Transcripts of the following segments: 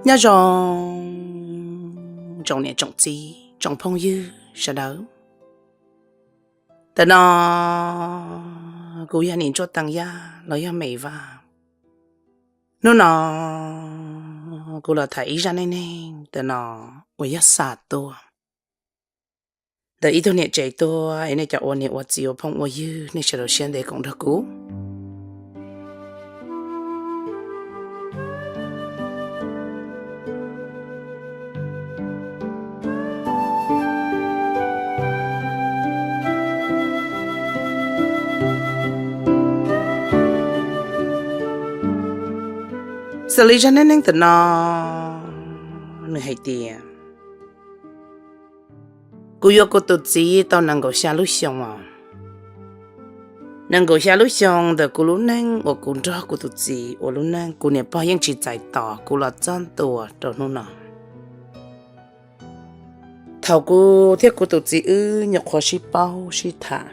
Nyob zoo tsoom niam tsoom txiv tsoom phooj ywg sawv daws. Ntawm no kuv yog Niam Ntsuab Taas Yaj los yog Mem Vaj. Hnub no kuv los tham ib zaj neej neeg ntawm no uas yog xa tuaj. Ntawm ib tug niam tsev tuaj es nej cov ua niam ua txiv ua phooj ua ywg nej sawv daws siab ntev koom nrog kuv. Xws li zaj neej neeg ntawm no nws hais tias, kuv yuav kuv tus txiv tau nees nkaum xya lub xyoo os. Nees nkaum xya lub xyoo ntawm kuv lub neej uas kuv nrog kuv tus txiv ua lub neej, kuv niam pog yeej tsis txais tos kuv los txog ntua rau hnub no. Thaum kuv thiab kuv tus txiv wb nyuam qhuav sib paub sib tham,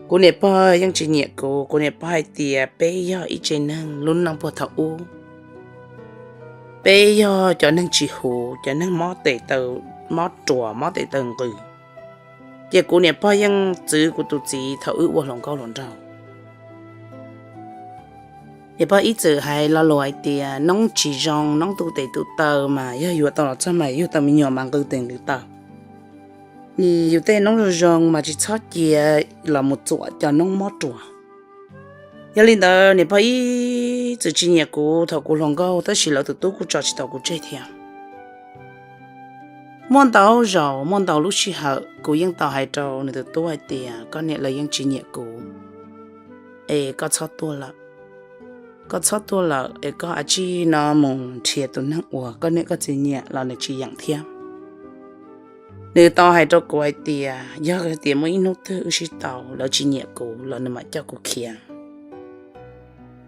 kuv niam pog yeej tsis nyiam kuv. Kuv niam pog hais tias peb yog ib tsev neeg lub neej puag thaum ub, peb yog cov neeg tsis huv, cov neeg mob tes taw, mob ruas mob tes taw nqws. Ces kuv niam pog yeej txwv kuv tus txiv thaum wb ua hluas nkauj hluas nraug. Niam pog ib txwm hais lo lus hais tias noob tsis zoo, noob tu tes tu taw mas yog yuav tau los txog mas yug tau me nyuam mas nqws tes nqws taw. Yus tej noob zoo zoo mas tsis txhob cia los mus txuam cov noob mob ruas. Yog li ntawd niam pog ib txwm tsis nyiam kuv thaum kuv hluas nkauj, tab sis lawv tus tub kuj tso tsis tau kuv tseg thiab. Muaj ntau zaus muaj ntau lub sij hawm kuv yeej tau hais rau nws tus tub hais tias, koj niam lawv yeej tsis nyiam kuv, es koj txhob tuaj lawm. Koj txhob tuaj lawm es koj a tsij no mus nrhiav tus neeg uas koj niam koj txiv nyiam los nws tsis yeem thiab. Nws tau hais rau kuv hais tias yog tias muaj ib hnub twg wb sib tau lawv tsis nyiam kuv los nws mam coj kuv khiav.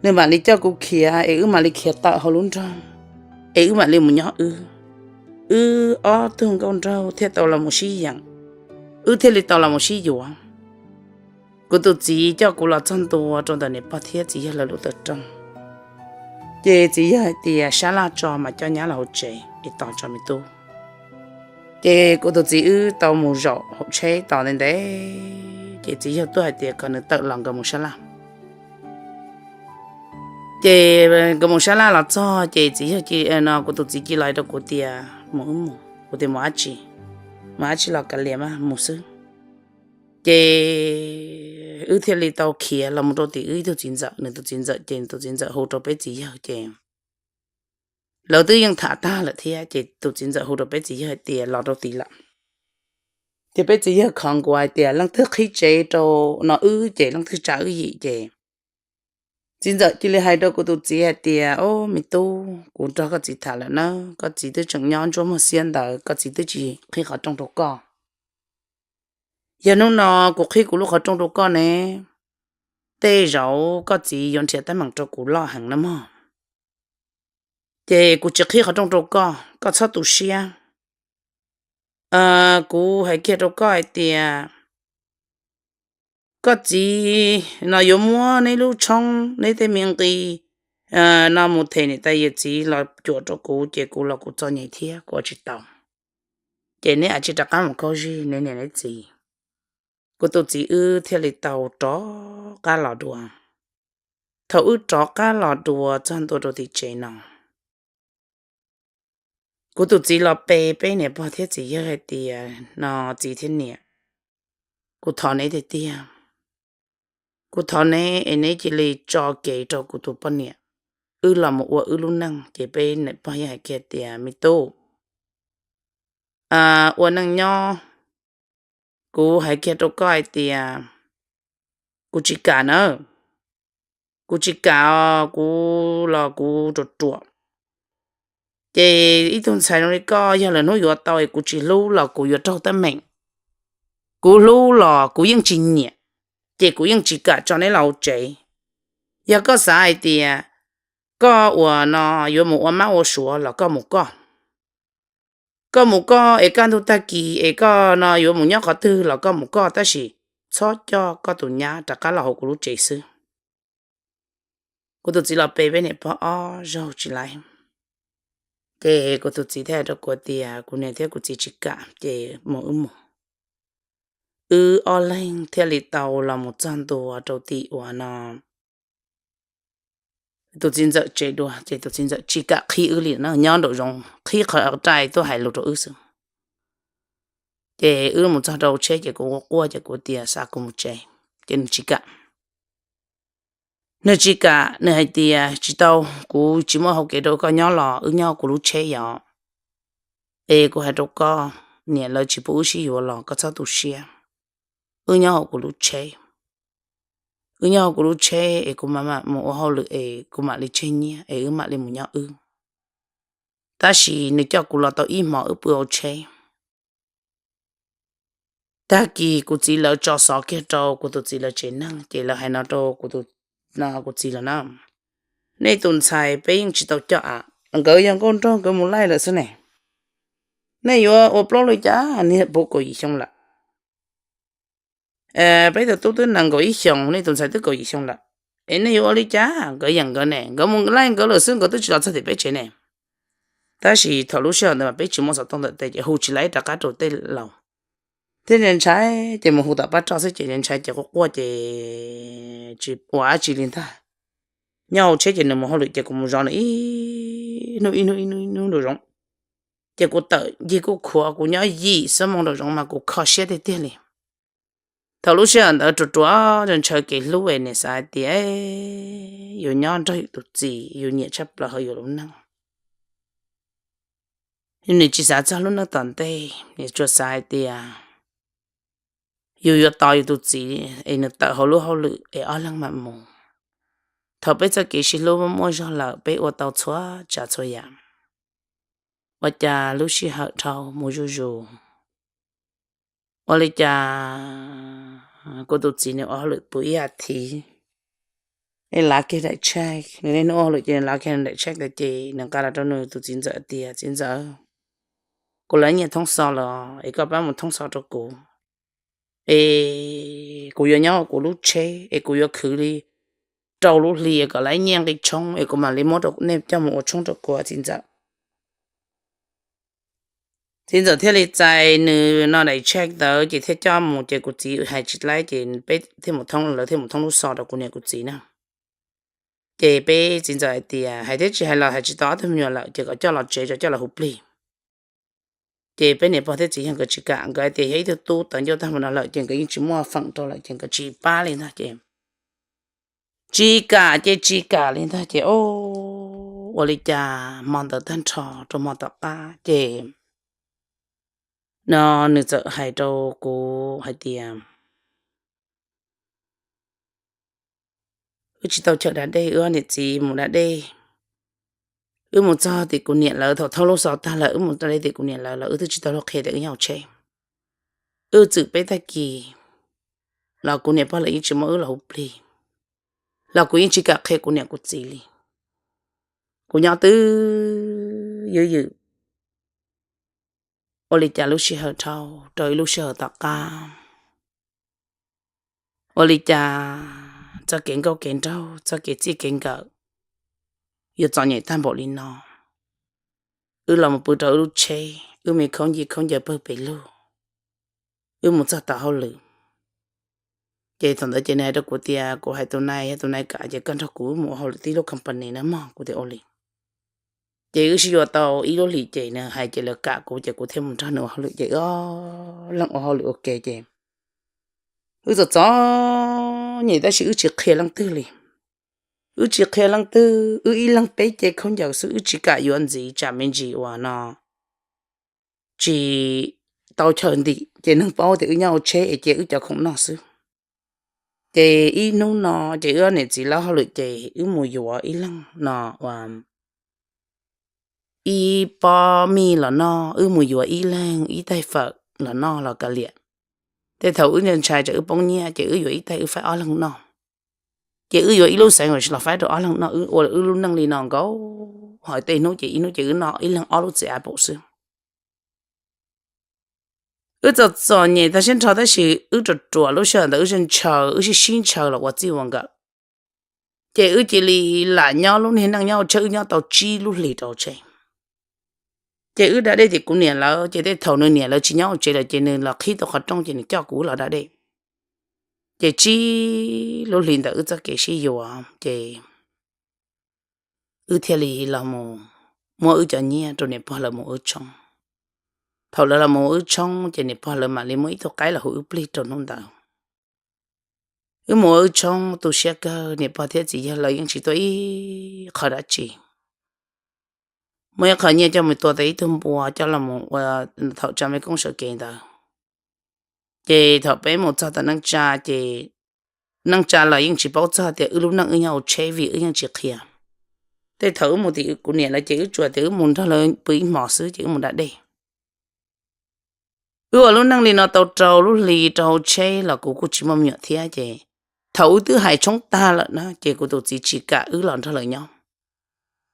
Nws mam li coj kuv khiav es wb mam li khiav tawm hauv lub nroog, es wb mam li mus nyob wb. Wb ob tug nkauj nraug thiaj tau los mus sib yeem, wb thiaj li tau los mus sib yuav. Kuv tus txiv coj kuv los txog ntua rau ntawm niam pog thiab txiv yawg lawv lub taw rooj, ces txiv yawg hais tias sab laj tso mas coj nyab los hauv tsev es tos tso me tub. Ces kuv tus txiv wb tau mus zaum hauv tsheb tos ntev ntev, ces txiv yawg tuaj hais tias kom nws tawm los nkawd mus sab laj. Ces nkawd mus sab laj los txog ces txiv yawg no kuv tus txiv cia li hais rau kuv tias mus wb mus, kuv tias mus dab tsi, mus dab tsi los kav liam mas mus xwb. Ces wb thiaj li tau khiav los mus rau tim wb ib tug txiv ntxawm, nws tus txiv ntxawm ces nws tus txiv ntxawm hu rau peb txiv yawg ces lawv twb yeej tham tag lawm thiab ces tus txiv ntxawm hu rau peb txiv yawg hais tias los rau tid lawm. Ces peb txiv yawg khov nkuav hais tias leej twg qhib tsev rau no wb ces leej twg tsa wb yim ces txiv ntxawm cia li hais rau kuv tus txiv hais tias, o, me tub, kuv nrog koj txiv tham lawm na, koj txiv twb tseem nyob ntsuab muag xiab ntawd, koj txiv twb tsis qhib qhov rooj rau koj. Yog hnub no kuv qhib kuv lub qhov rooj rau koj ne, tej zaum koj txiv yuav nrhiav teeb meem rau kuv loj heev na mog. Ces kuv tsis qhib qhov rooj rau koj, koj txhob tu siab. Kuv hais kiag rau koj hais tias koj txiv no yuav muab neb lub tshoob, neb tej me nqi no mus them niam tais yawm txiv los cuam rau kuv ces kuv los kuv txom nyem thiab kuv ua tsis tau. Ces neb a tsis rov qab mus kaub zig neb niam neb txiv. Kuv tus txiv wb thiaj li tau rov qab los dua. Thaum wb rov qab los dua txog ntua rau tim tsev no, kuv tus txiv los pe peb niam pog thiab txiv yawg hais tias, no txiv thiab niam, kuv thov neb tiag tiag, kuv thov neb es neb cia li tso kev rau kuv tus poj niam, wb los mus ua wb lub neej. Ces peb niam pog yawg hais kiag tias, me tub, ua neej nyob, kuv hais kiag rau koj hais tias kuv tsis kam na, kuv tsis kam os, kuv los kuv ruam ruam. Ces ib tug ntxhais zoo li koj yog lwm hnub yuav tau es kuv tsis hlub los kuv yuav raug teeb meem. Kuv hlub los kuv yeej tsis nyiam, ces kuv yeej tsis kam tso neb los hauv tsev. Yog koj xav hais tias koj uas no yuav mus ua mab ua suav los koj mus koj. Koj mus koj es kaj ntug tag kis es koj no yuav mus nyob qhov twg los koj mus koj, tab sis txhob coj koj tus nyab rov qab los hauv kuv lub tsev xwb. Kuv tus txiv los pe peb niam pog ob zaug tsis laiv. Ces kuv tus txiv thiaj hais rau kuv tias kuv niam thiab kuv txiv tsis kam ces mus wb mus. Wb ob leeg thiaj li tau los mus txog ntua rau tim uas no tus txiv ntxawm tsev dua, ces tus txiv ntxawm tsis kam qhib wb li no, nyob nraum zoov qhib qhov rai tuaj hais lus rau wb xwb. Ces wb mus txog rau tsheb ces kuv quaj quaj ces kuv tias xa kuv mus tsev, ces nws tsis kam. Nws tsis kam, nws hais tias tsis tau, kuv tsis muaj hau kev rau koj nyob los wb nyob hauv kuv lub tsheb yom. Es kuv hais rau koj, niam lawv tsis pub wb sib yuav los koj txhob tu siab, wb nyob hauv kuv lub tsheb. Wb nyob hauv kuv lub tsheb es kuv mam mam mus ua hauj lwm es kuv mam li tseg nyiaj es wb mam li mus nyob wb. Tab sis nws coj kuv los tau ib hmos wb pw hauv tsheb. Tag kis kuv txiv lawv tso xov kiag rau kuv tus txiv lawv tsev neeg ces lawv hais no rau kuv tus, no kuv txiv lawv na, nej tus ntxhais peb yeej tsis tau coj a, nkawd yog nkauj nraug nkawd mus laij lawm xwb ne. Nej yuav ua plaub li cas, niag puv kaum yim xyoo lawm. Peb tus tub twb nees nkaum ib xyoos, nej tus ntxhais twb kaum yim xyoo lawm, es nej yuav ua li cas? Nkawd yeem nkawd ne, nkawd mus laij nkawd lawm xwb, nkawd twb tsis los txog tim peb tsev ne. Tab sis thaum lub sij hawm ntawd mas peb tsis muaj xov tooj ntawm tes ces hu tsis laib rov qab rau tej laus. Thiab ntshai ces mus hu tom pab roj xwb ces ntshai ces quaj quaj ces tsis ua dab tsi li ntag. Nyob hauv tsheb ces nws mus hauj lwm ces kuv mus zov nws ib hnub ib hnub ib hnub nraum zoov. Ces kuv tawm ncig kuj khuav, kuv nyob yim xuab moos nraum zoov mas kuv kho siab tiag tiag li. Thaum lub sij hawm ntawd ruam ruam ntshaw kev hlub es niam xav hais tias yus nyob nrog yus tus txiv yus nyiam tshaj plaws hauv yus lub neej. Yus nim tsis xav txog lub neej tom ntej, nim tsuas xav hais tias yus yuav tos yus tus txiv es nws tawm hauv lub hauj lwm es ob leeg mam mus. Thaum peb txoj kev sib hlub muaj zog lawm peb ua tau txhua tsav txhua yam. Ua cas lub sij hawm dhau mus zuj zus, ua li cas kuv tus txiv nws ua hauj lwm pw ib as thiv es lav kiag daim check, nws niaj hnub ua hauj lwm ces nws lav kiag daim check ntawd ces nws nqa los rau nws tus txiv ntxawm tias txiv ntxawm, kuv lav nyiaj thoob xo los es koj pab mus thoob xo rau kuv, es kuv yuav nyob kuv lub tsheb es kuv yuav khwv li rau lub hli kom lav nyiaj nqi tshoob es kuv mam li muab nej coj mus ua tshoob rau kuv txiv ntxawm. Txiv ntxawm thiaj li txais nws no daim check ntawd ces thiaj coj mus ces kuv txiv hais tsis laib ces peb thiaj mus thoob, lawv thiaj mus thoob lub xo rau kuv niam kuv txiv na. Ces peb txiv ntxawm hais tias hais thiab tsis hais los hais tsis tau ob tug me nyuam lawm ces kom coj los tsev, coj los hu plig. Ces peb niam pog thiab txiv yawg nkawd tsis kam, nkawd hais tias yog ib tug tub tawv ncauj tag npaum no lawm ces nkawd yeej tsis muaj feem rau lawm ces nkawd tsis pab li ntag ces tsis kam ces tsis kam li ntag ces ua li cas hmo ntawd tag nrho rau hmo tom qab ces no nws txawm hais rau kuv hais tias wb tsis tau chaw da dej, wb ob niam txiv mus da dej. Wb mus txog tim kuv niam lawv, thaum thoob lub xov tag lawm wb mus da dej tim kuv niam lawv los wb twb tsis tau luag qhia tias wb nyob hauv tsheb. Wb txwm peb tag kis los kuv niam pog lawv yeej tsis muab wb los hu plig, los kuv yeej tsis kam qhia kuv niam kuv txiv li. Kuv nyob twb ywj ywm. Ua li cas lub sij hawm dhau rau ib lub sij hawm tom qab, ua li cas txoj kev nkauj kev nraug, txoj kev txij kev nkawm yuav txom nyem tag npaum li no. Wb los mus pw rau wb lub tsheb, wb me khaub ncaws khaub ncaws pawg pes lug, wb mus txog tom hauj lwm. Ces thaum ntawd ces nws hais rau kuv tias kuv hais tus nai, yog tus nai kam ces koj nrog kuv mus ua hauj lwm tib lub company na mog. Kuv tias ua li. Ces wb sib yuav tau ib lub hlis ces nws hais ces lawv kam kuv ces kuv thiaj mus nrog nws ua hauj lwm ces wb ob leeg ua hauj lwm ua ke ces wb txom txom nyem tab sis wb tsis qhia leej twg li. Wb tsis qhia leej twg, wb ib leeg peb ce khaub ncaws xwb, wb tsis kam yuav ntxiv tsam me ntsis uas no tsis tau chaw ntim ces neeg paub tias wb nyob hauv tsheb es cia wb cov khoom noj xwb. Ces ib hnub no ces wb ob niam txiv lawv hauj lwm ces wb mus yuav ib leeg no ua ib pob mij los noj, wb mus yuav ib leeg ib taig fawm los noj los kav liam. Tej thaum wb ntshai tsam wb poob nyiaj ces wb yuav ib taig wb faib ob leeg noj. Ces wb yuav ib lub xeev los faib rau ob leeg noj, wb ua wb lub neej li no nkaus. Hos tej hnub ces ib hnub ces wb noj ib leeg ob lub txiv apple xwb. Wb txom txom nyem tag siab nrho tab sis wb ruam ruam lub sij hawm ntawd wb sib ntshaw, wb sib sib ntshaw los ua txij ua nkawm. Ces wb cia li lam nyob lub niag neej nyob hauv tsheb, wb nyob tau tsib lub hlis rau hauv tsheb. Ces wb da dej tim kuv niam lawv, ces tej thaum nws niam lawv tsis nyob hauv tsev lawm ces nws los qhib tau qhov rooj ces nws coj kuv wb los da dej. Ces tsib lub hlis ntawm wb txoj kev sib yuav ces wb thiaj li los muab wb cov nyiaj rau niam pog lawv mus wb tshoob. Thaum lawv los mus wb tshoob ces niam pog lawv mam li muab ib tug qaib los hu wb plig rau hnub ntawd. Wb mus ua wb tshoob tu siab kawg, niam pog thiab txiv yawg lawv yeej tsis tuaj ib qho dab tsi. Muaj ib qho nyiaj coj mus tua tau ib tug npua coj los ua thaum tsa me koob sawv kev ntawd. Ces thaum peb mus txog tom neej tsa ces neej tsa los yeej tsis paub txog tias wb lub neej wb nyob hauv tsheb vim wb yeej tsis qhia. Tej thaum wb mus tim kuv niam lawv ces wb tsuas tias wb mus nrog lawv pw ib hmos xwb ces wb mus da dej. Wb ua lub neej li no tau rau lub hli rau hauv tsheb los kuv kuj tsis muaj me nyuam thiab ces thaum wb twb hais tshoob tag lawm na ces kuv tus txiv tsis kam wb los nrog lawv nyob.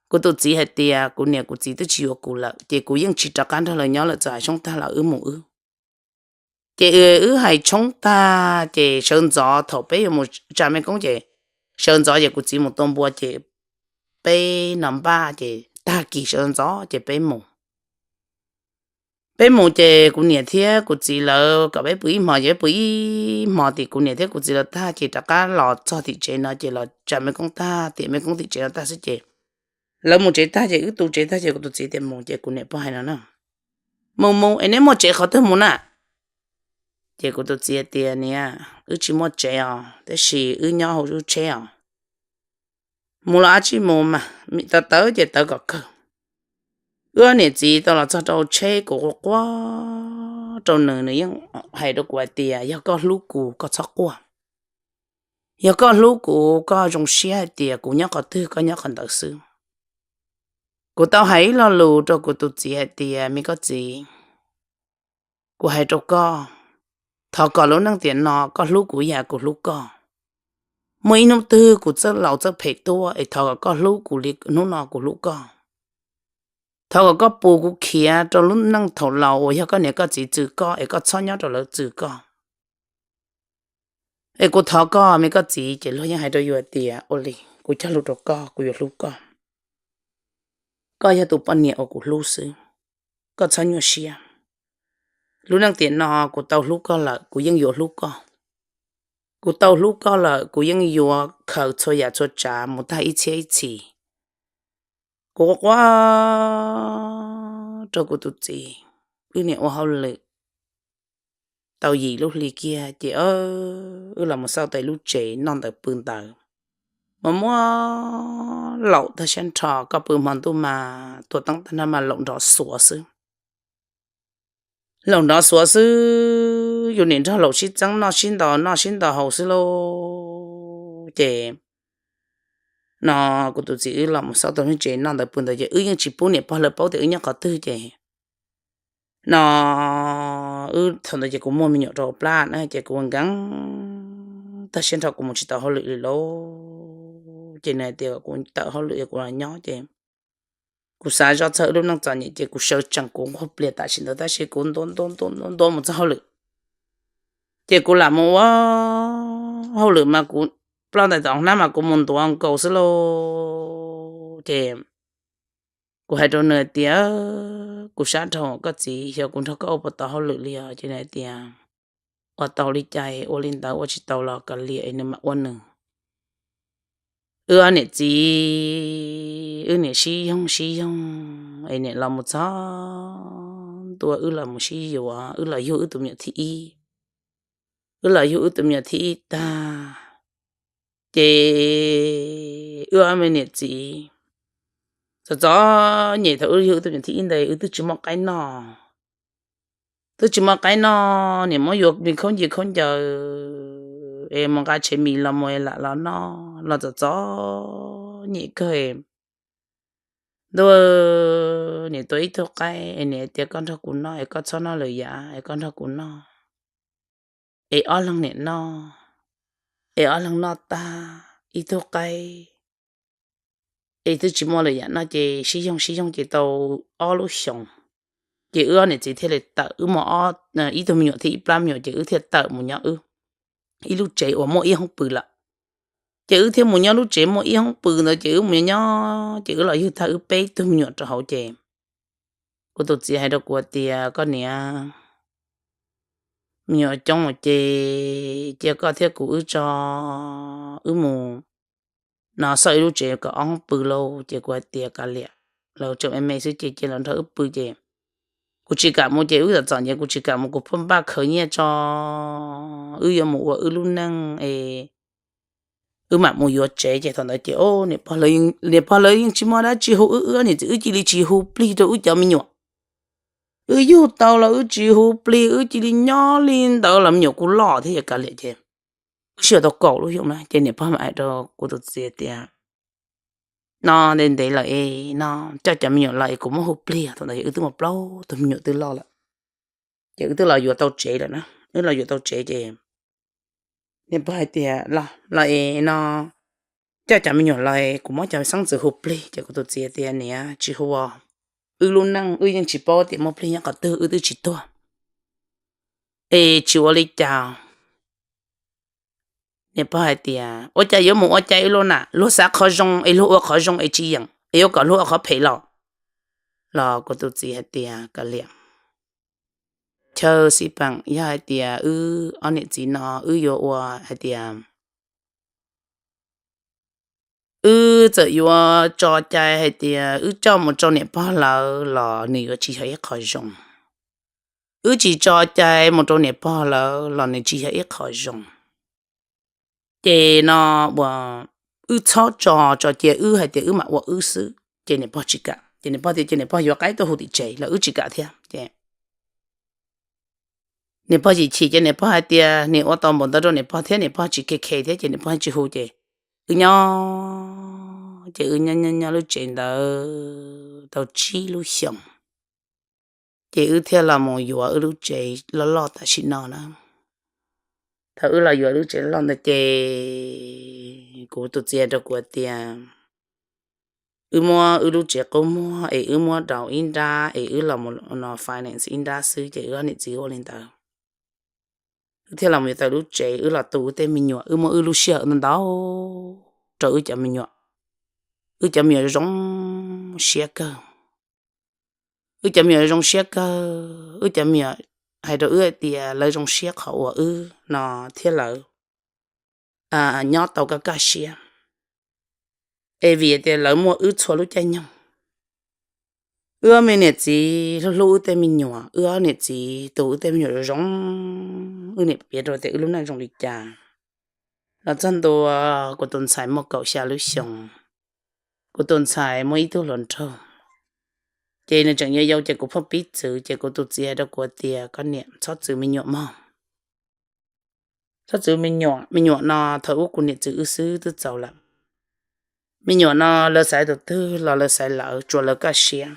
Kuv tus txiv hais tias kuv niam kuv txiv twb tsis yuav kuv lawm ces kuv yeej tsis rov qab nrog lawv nyob lawm, txawm hais tshoob tag los wb mus wb. Ces wb hais tshoob tag ces sawv ntxov thaum peb yuav mus tsa me koob ces sawv ntxov ces kuv txiv mus tua npua ces peb no npaj ces tag kis sawv ntxov ces peb mus. Peb mus ces kuv niam thiab kuv txiv lawv kom peb pw ib hmos ces peb pw ib hmos tim kuv niam thiab kuv txiv lawv tag ces rov qab los txog tim tsev no ces los tsa me koob tag tiam me koob tim tsev no tag xwb ces lawv mus tsev tag ces wb tu tsev tag ces kuv tus txiv tias mus ces kuv niam pog hais no na, mus mus es neb muaj tsev qhov twg mus na? Ces kuv tus txiv hais tias niam, wb tsis muaj tsev os tab sis wb nyob hauv wb tsheb os. Mus los ab tsis mus mas, tawv tawv ces tawv kom kawg. Wb niam txiv tau los txog rau hauv tsheb kuv quaj quaj rau nws, nws yeej hais rau kuv hais tias yog koj hlub kuv koj txhob quaj. Yog koj hlub kuv koj zoo siab hais tias kuv nyob qhov twg koj nyob qhov ntawd xwb. Kuv tau hais ib lo lus rau kuv tus txiv hais tias me koj txiv, kuv hais rau koj, thov kom lub neej tiam no koj hlub kuv yam kuv hlub koj. Muaj ib hnub twg kuv txawj laus txawj phem tuaj es thov kom koj hlub kuv li hnub no kuv hlub koj. Thov kom koj pus kuv khiav rau lub neej thaum laus uas yog koj niam koj txiv txwm koj es koj txhob nyob rau lawv txwm koj. Es kuv thov koj me koj txiv. Ces luag yeej hais rau yus tias ua li kuv cog lus rau koj, kuv yuav hlub koj. Koj yog tus poj niam uas kuv hlub xwb, koj txhob nyuaj siab. Lub neej tiam no kuv tau hlub koj lawm kuv yeej yuav hlub koj. Kuv tau hlub koj lawm kuv yeej yuav khaws txhua yam txhua tsav mus tag ib txhiab ib txhis. Kuv quaj quaj rau kuv tus txiv, wb niam ua hauj lwm tau yim lub hli kiag ces wb los mus xauj tau ib lub tsev noj ntawd pw ntawd. Mas muab laum tag siab nrho, koj pw hmo ntuj mas tua teeb tag nrho mas laum nrov xuav xwb. Laum nrov xuav xwb, yus nim nrog laum sib txeeb noj sib ntaus noj sib ntaus haus xwb lauj. Ces no kuv tus txiv wb los mus xauj tau lub tsev noj ntawd pw ntawd ces wb yeej tsis pub niam pog lawv paub tias wb nyob qhov twg ces no wb thaum ntawd ces kuv muaj me nyuam rau plab na ces kuv nkees tag siab nrho kuv mus tsis tau hauj lwm li lauj. Ces nws hais tias kuv tawm hauj lwm kuv los nyob ces kuv xav zoj txog wb lub neej txom nyem ces kuv sawv tsees kuv nquag pliag tam sim ntawd tab sis kuv ntua ntua ntua ntua mus txog hauj lwm. Ces kuv lam mus ua hauj lwm mas kuv ploj ntais tom hnab mas kuv mus ntuav nkaus xwb lauj. Ces kuv hais rau nws tias kuv sab dhau koj txiv, xyov kuv nrog koj ua puas tau hauj lwm li os. Ces nws hais tias ua tau li cas ua li ntawd, ua tsis tau los kav liam es nws mam ua nws. Wb ob niam txiv wb niam sib yoog sib yoog es niam los mus txog ntua wb los mus sib yuav, wb los yug wb tus me nyuam thib ib. Wb los yug wb tus me nyuam thib ib tag ces wb ob me niam txiv txom txom nyem. Thaum wb yug wb tus me nyuam thib ib ntawd wb twb tsis muaj qaib noj, twb tsis muaj qaib noj, niam muab yuav me khaub nce khaub ncaws es mus nqa tshev mis los mus lam los noj los txom txom nyem kawg. Ntuj, niam tua ib tug qaib es niam tias koj nrog kuv noj es koj txhob noj lwm yam es koj nrog kuv noj. Es ob leeg niam noj, es ob leeg noj tag ib tug qaib es twb tsis muaj lwm yam noj ces sib yoog sib yoog ces tau ob lub xyoos ces wb ob niam txiv thiaj li tawm, wb muaj ib tug me nyuam thiab ib plab me nyuam ces wb thiaj tawm mus nyob wb ib lub tsev uas muaj ib hoob pw lawm. Ces wb thiaj mus nyob lub tsev muaj ib hoob pw ntawd ces wb mus nyob ces wb los yug tag wb peb tug me nyuam rau hauv ces kuv Kuv tus txiv hais rau kuv tias, koj niam, me nyuam coob ces cia koj thiab kuv wb tso, wb mus no xauj ib lub tsev kom ob pw lauj. Ces kuv hais tias kav liam, lawv tseem me me xwb ces cia lawv nrog wb pw ces kuv tsis kam mus ces wb txom txom nyem kuv tsis kam mus kuv pheej npaj khaws nyiaj tso, wb yuav mus ua wb lub neej es wb mam mus yuav tsev. Ces thaum ntawd ces niam pog lawv yeej tsis muaj dab tsi hu wb, wb niam txiv wb cia li tsis hu plig rau wb cov me nyuam. Wb yug tau los wb tsis hu plig, wb cia li nyob li ntawd los me nyuam kuj loj thiab yog kav liam ces wb sib yuav tau kaum lub xyoo na ces niam pog mam hais rau kuv tus txiv tias no ntev ntev lawm es no coj cov me nyuam los es kuv muab hu plig. Thaum ntawd wb twb muaj plaub tug me nyuam twb loj lawm ces wb twb los yuav tau tsev lawm na. Wb los yuav tau tsev ces niam pog hais tias los los es no coj cov me nyuam los es kuv muab cov xeeb ntxwv hu plig. Ces kuv tus txiv tias niam tsis hu, wb lub neej wb yeej tsis paub tias muaj plig nyob qhov twg, wb twb tsis tuag es tsis ua li cas. Niam pog hais tias ua cas yuav mus ua cas ib lub na, luag xav qhov zoo es luag ua qhov zoo es tsis yeem es yuav kom luag ua qhov phem los. Los kuv tus txiv hais tias kav liam, chaw xij peem yog hais tias wb ob niam txiv no wb yuav ua hais tias wb txawm yuav tso cai hais tias wb coj mus rau niam pog lawv los nws yuav tsis yog ib qho zoo. Wb tsis tso cai mus rau niam pog lawv los nws tsis yog ib qho zoo. Ces no uas wb txhob tso, tso cia wb hais tias wb mam ua wb xwb. Ces niam pog tsis kam, ces niam pog tias ces niam pog yuav qaib tuaj hu tim tsev los wb tsis kam thiab. Ces niam pog chim chim ces niam pog hais tias niam ua tau npaum ntawd rau niam pog thiab niam pog tsis khe khe thiab ces niam pog tsis hu ces wb nyob, ces wb nyob nyob nyob lub tsev ntawd tau tsib lub xyoos. Ces wb thiaj los mus yuav wb lub tsev loj loj tam sim no na. Thaum wb los yuav lub tsev loj ntawd ces kuv tus txiv hais rau kuv tias wb muab wb lub tsev qub muag es wb muab rau ib nrab es wb los mus no finance ib nrab xwb ces wb ob niam txiv ua li ntawd. Wb thiaj los mus yuav tau lub tsev, wb los tu wb tej me nyuam, wb muab wb lub sij hawm ntau ntau rau wb cov me nyuam. Wb cov me nyuam zoo siab kawg. Wb cov me nyuam zoo siab kawg, wb cov me nyuam hais rau wb hais tias lawv zoo siab qhov uas wb no thiab lawv nyob tau kaj kaj siab. Es vim tias lawv muaj wb txhua lub caij nyoog. Wb ob me niam txiv hlub hlub wb tej me nyuam, wb ob niam txiv tu wb tej me nyuam zoo zoo, wb niam piav rau tias wb lub neej zoo li cas. Los txog ntua kuv tus ntxhais muaj kaum xya lub xyoos, kuv tus ntxhais muaj ib tug hluas nraug, ces nws tseem yau yau ces kuv pheej pib txwv ces kuv tus txiv hais rau kuv tias koj niam txhob txwv me nyuam mog. Txhob txwv me nyuam, me nyuam no thaum ub kuv niam txwv wb xwb twb txaus lawm. Me nyuam no lawv xaiv tus twg los lawv xaiv lawv, tsuas lawv kaj siab.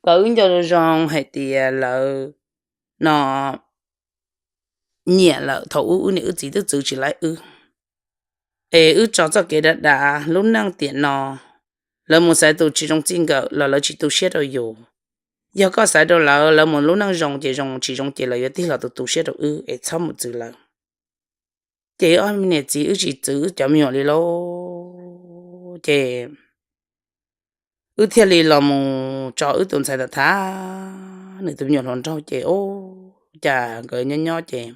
Kom wb nco zoo zoo hais tias lawv no nyiam lawm thaum ub wb niam wb txiv twb txwv tsis laib wb. Es wb tso txoj kev dav dav lub neej tiam no, lawv mus xaiv tus tsis zoo txij nkawm los lawv tsis tu siab rau yus. Yog koj xaiv rau lawv, lawv mus lub neej zoo ces zoo, tsis zoo ces lawv yuav tig los tu tu siab rau wb es txhob mus txwv lawv. Ces wb ob me niam txiv wb tsis txwv wb cov me nyuam li lauj. Ces wb thiaj li los mus tso wb tus ntxhais tam thab nws tus me nyuam hluas nraug ces ua cas nkawd nyob nyob ces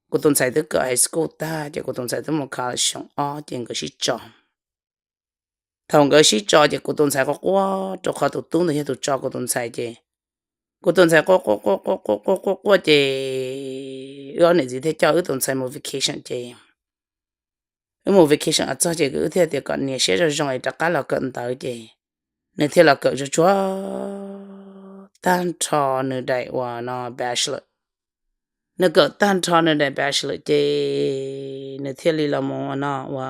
kuv tus ntxhais twb kawm high school tag ces kuv tus ntxhais twb mus college xyoo ob ces nkawd sib tso. Thaum nkawd sib tso ces kuv tus ntxhais quaj quaj rau qhov tus tub ntawd yog tus tso kuv tus ntxhais ces kuv tus ntxhais quaj quaj quaj quaj quaj quaj quaj ces wb ob niam txiv thiaj coj wb tus ntxhais mus vacation ces wb mus vacation txog ces wb thiaj tias kom nias siab zoo zoo es rov qab los kawm ntawv ces nws thiaj los kawm tsuag tsuag tag nrho nws daim uas no bachelor. Nws kawm tag nrho nws daim bachelor ces nws thiaj li los mus no ua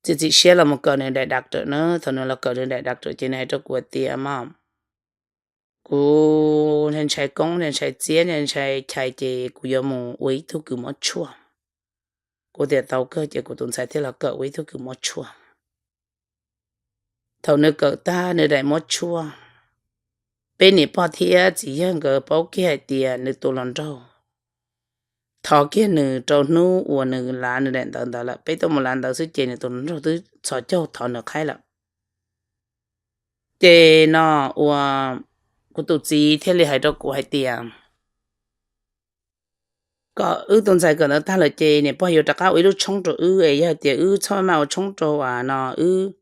txiav txim siab los mus kawm nws daim doctor na. Thaum nws los kawm nws daim doctor ces nws hais rau kuv tias mas kuv ntshai koob, ntshai txiab, ntshai chais ces kuv yuav mus ua ib tug kws muab tshuaj. Kuv tias tau kawg ces kuv tus ntxhais thiaj los kawm ua ib tug kws muab tshuaj. Thaum nws kawm tag nws daim muab tshuaj, peb niam pog thiab txiv yawg nkawd paub kiag hais tias nws tus hluas nraug thov kiag nws rau hnub uas nws lav nws daim ntawv ntawd lawm. Peb tuaj mus lav ntawv xwb ces nws tus hluas nraug twb txhos caug thov nws qhaib lawm. Ces no ua kuv tus txiv thiaj li hais rau kuv hais tias kom wb tus ntxhais kawm ntawv tag lawm ces niam pog yuav rov qab ua ib lub tshoob rau wb, es yog tias wb txhob maj ua tshoob rau no wb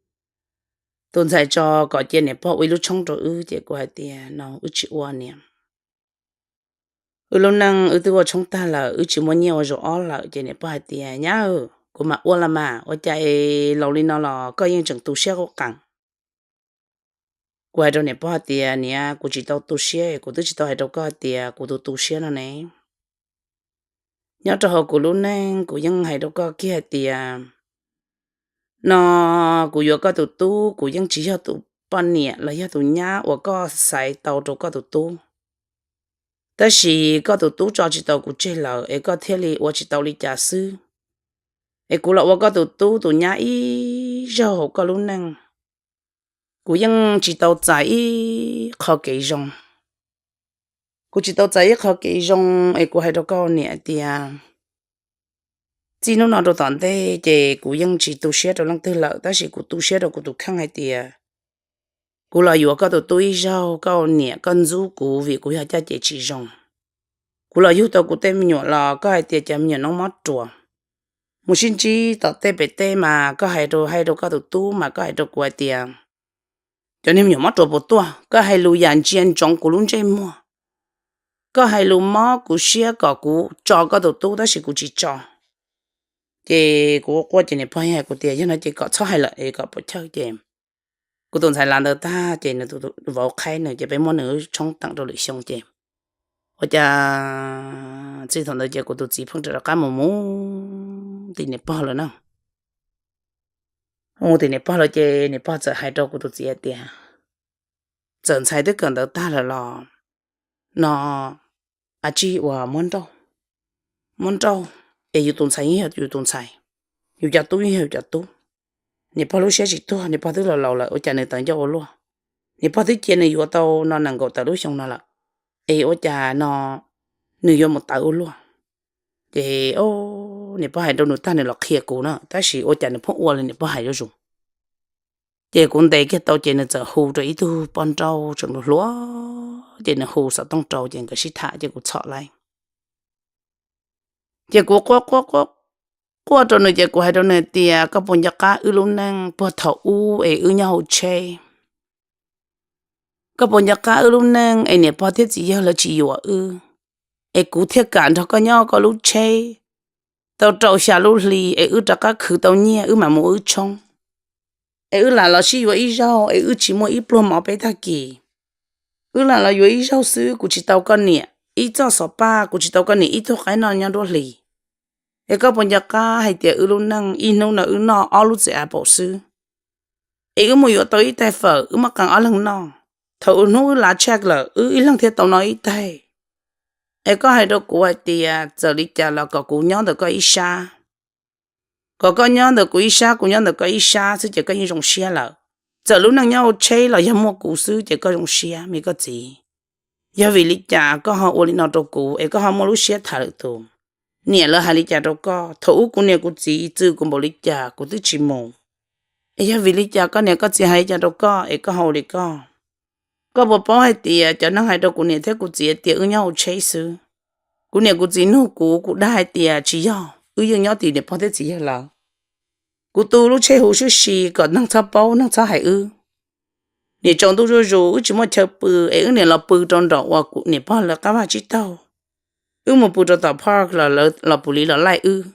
tus ntxhais tso, kom cia niam pog ua ib lub tshoob rau wb. Ces kuv hais tias no wb tsis ua niam, wb lub neej wb twb ua tshoob tag lawm, wb tsis muaj nyiaj ua zaum ob lawm. Ces niam pog hais tias nyab, kuv mam ua los mas, ua cas es laus li no los koj yeej tseem tu siab quj qees? Kuv hais rau niam pog tias niam, kuv tsis tau tu siab, kuv twb tsis tau hais rau koj tias kuv tus tu siab no ne. Nyob rau hauv kuv lub neej kuv yeej hais rau koj kiag hais tias no kuv yuav koj tus tub, kuv yeej tsis yog tus poj niam los yog tus nyab uas koj xaiv tau rau koj tus tub. Tab sis koj tus tub tso tsis tau kuv tseg lawm es koj thiaj li ua tsis tau li cas xwb. Es kuv los ua koj tus tub tus nyab ib zaug hauv koj lub neej, kuv yeej tsis tau txais ib qho kev zoo. Kuv tsis tau txais ib qho kev zoo, es kuv hais rau koj niam tias txij hnub no rau tom ntej ces kuv yeej tsis tu siab rau leej twg lawm, tab sis kuv tu siab rau kuv tus kheej hais tias kuv los yuav koj tus tub ib zaug, koj niam koj ntxub kuv vim kuv yog caj ces tsis zoo. Kuv los yug tau kuv tej me nyuam los koj hais tias cov me nyuam no mob ruas. Mus sib ntsib tom tej pem teb mas koj hais rau, hais rau koj tus tub mas koj hais rau kuv hais tias cov niag me nyuam mob ruas puas tuaj, koj hais lus yam ntsia ntsoov kuv lub ntsej muag, koj hais lus mob kuv siab kom kuv tso koj tus tub tab sis kuv tsis tso. Ces kuv quaj ces niam pog hais kuv tias yog no ces kom txhob hais lawm es kom puas chawj. Ces kuv tus ntxhais lav ntawd tag ces nws tus vauv qhaib nws ces peb muab nws tshoob teem rau lwm xyoo ces ua cas txij thaum ntawd ces kuv tus txiv pheej rov qab mus mus tim niam pog lawm na. Mus tim niam pog lawm ces niam pog txawm hais rau kuv tus txiv hais tias txawm ntxhais twb kawm ntawv tag lawm los no a tsij uas muab nrauj, muab nrauj es yus tus ntxhais yeej yog yus tus ntxhais, yus cov tub yeej yog yus cov tub. Niam pog lub siab tsis tuag, niam pog twb laus laus lawm ua cas nws tawv ncauj ua luaj. Niam pog twb cia nws yuav tau no nees nkaum tawm lub xyoo no lawm, es ua cas no nws yuav mus tawv ua luaj. Ces niam pog hais rau nws tag nws los qhia kuv na, tab sis ua cas nws pheej ua li niam pog hais zuj zus. Ces kuv ntes kiag tau ces nws txawm hu rau ib tug poj nrauj tseem hluas hluas, ces nws hu xov tooj rau ces nkawd sib tham ces kuv txhom lawm. Ces kuv quaj quaj rau nws ces kuv hais rau nws tias koj puas nco qab wb lub neej puag thaum ub es wb nyob hauv tsheb? Koj puas nco qab wb lub neej es niam pog thiab txiv yawg lawv tsis yuav wb, es kuv thiaj kam nrog koj nyob koj lub tsheb tau rau xya lub hli es wb rov qab khwv tau nyiaj wb mam mus wb tshoob, es wb lam los sib yuav ib zaug es wb tsis muaj ib pluag mov peb tag kis. Wb lam los yuav ib zaug xwb, kuv tsis tau koj niam ib txoj xov paj, kuv tsis tau koj niam ib tug qaib noj nyob nruab hlis. Es koj puas nco qab hais tias wb lub neej ib hnub no wb noj ob lub txiv a paum xwb, es wb mus yuav tau ib tais fawm wb muab qee ob leeg noj. Thaum hnub wb lav tshaj lawm wb ib leeg thiaj tau noj ib tais. Es koj hais rau kuv hais tias txawm li cas los kom kuv nyob ntawm koj ib sab, kom koj nyob ntawm kuv ib sab, kuv nyob ntawm koj ib sab xwb ces koj yeej zoo siab lawm. Txawm lub neej nyob hauv tsheb los yog muaj kuv xwb ces koj zoo siab me koj txiv. Yog vim li cas koj ho ua li no rau kuv es koj ho muaj lub siab tham lwm tus? Niam lawv hais li cas rau koj? Thaum ub kuv niam kuv txiv txwm kuv npaum li cas kuv twb tsis mus, es yog vim li cas koj niam koj txiv hais li cas rau koj es koj ho ua li koj? Koj puas paub hais tias cov neeg hais rau kuv niam thiab kuv txiv tias wb nyob hauv tsheb xwb? Kuv niam kuv txiv nug kuv, kuv dag hais tias tsis yog, wb yeej nyob tim niam pog thiab txiv yawg lawv. Kuv tu lub tsheb huv sib si kom neeg txhob paub neeg txhob hais wb. Niam tsaus ntuj zuj zus wb tsis muaj chaw pw es wb niam los pw rau nraum uas niam pog lawv qab vaj tsib taug. Wb mus pw rau tom park los lawv los pus li los laij wb,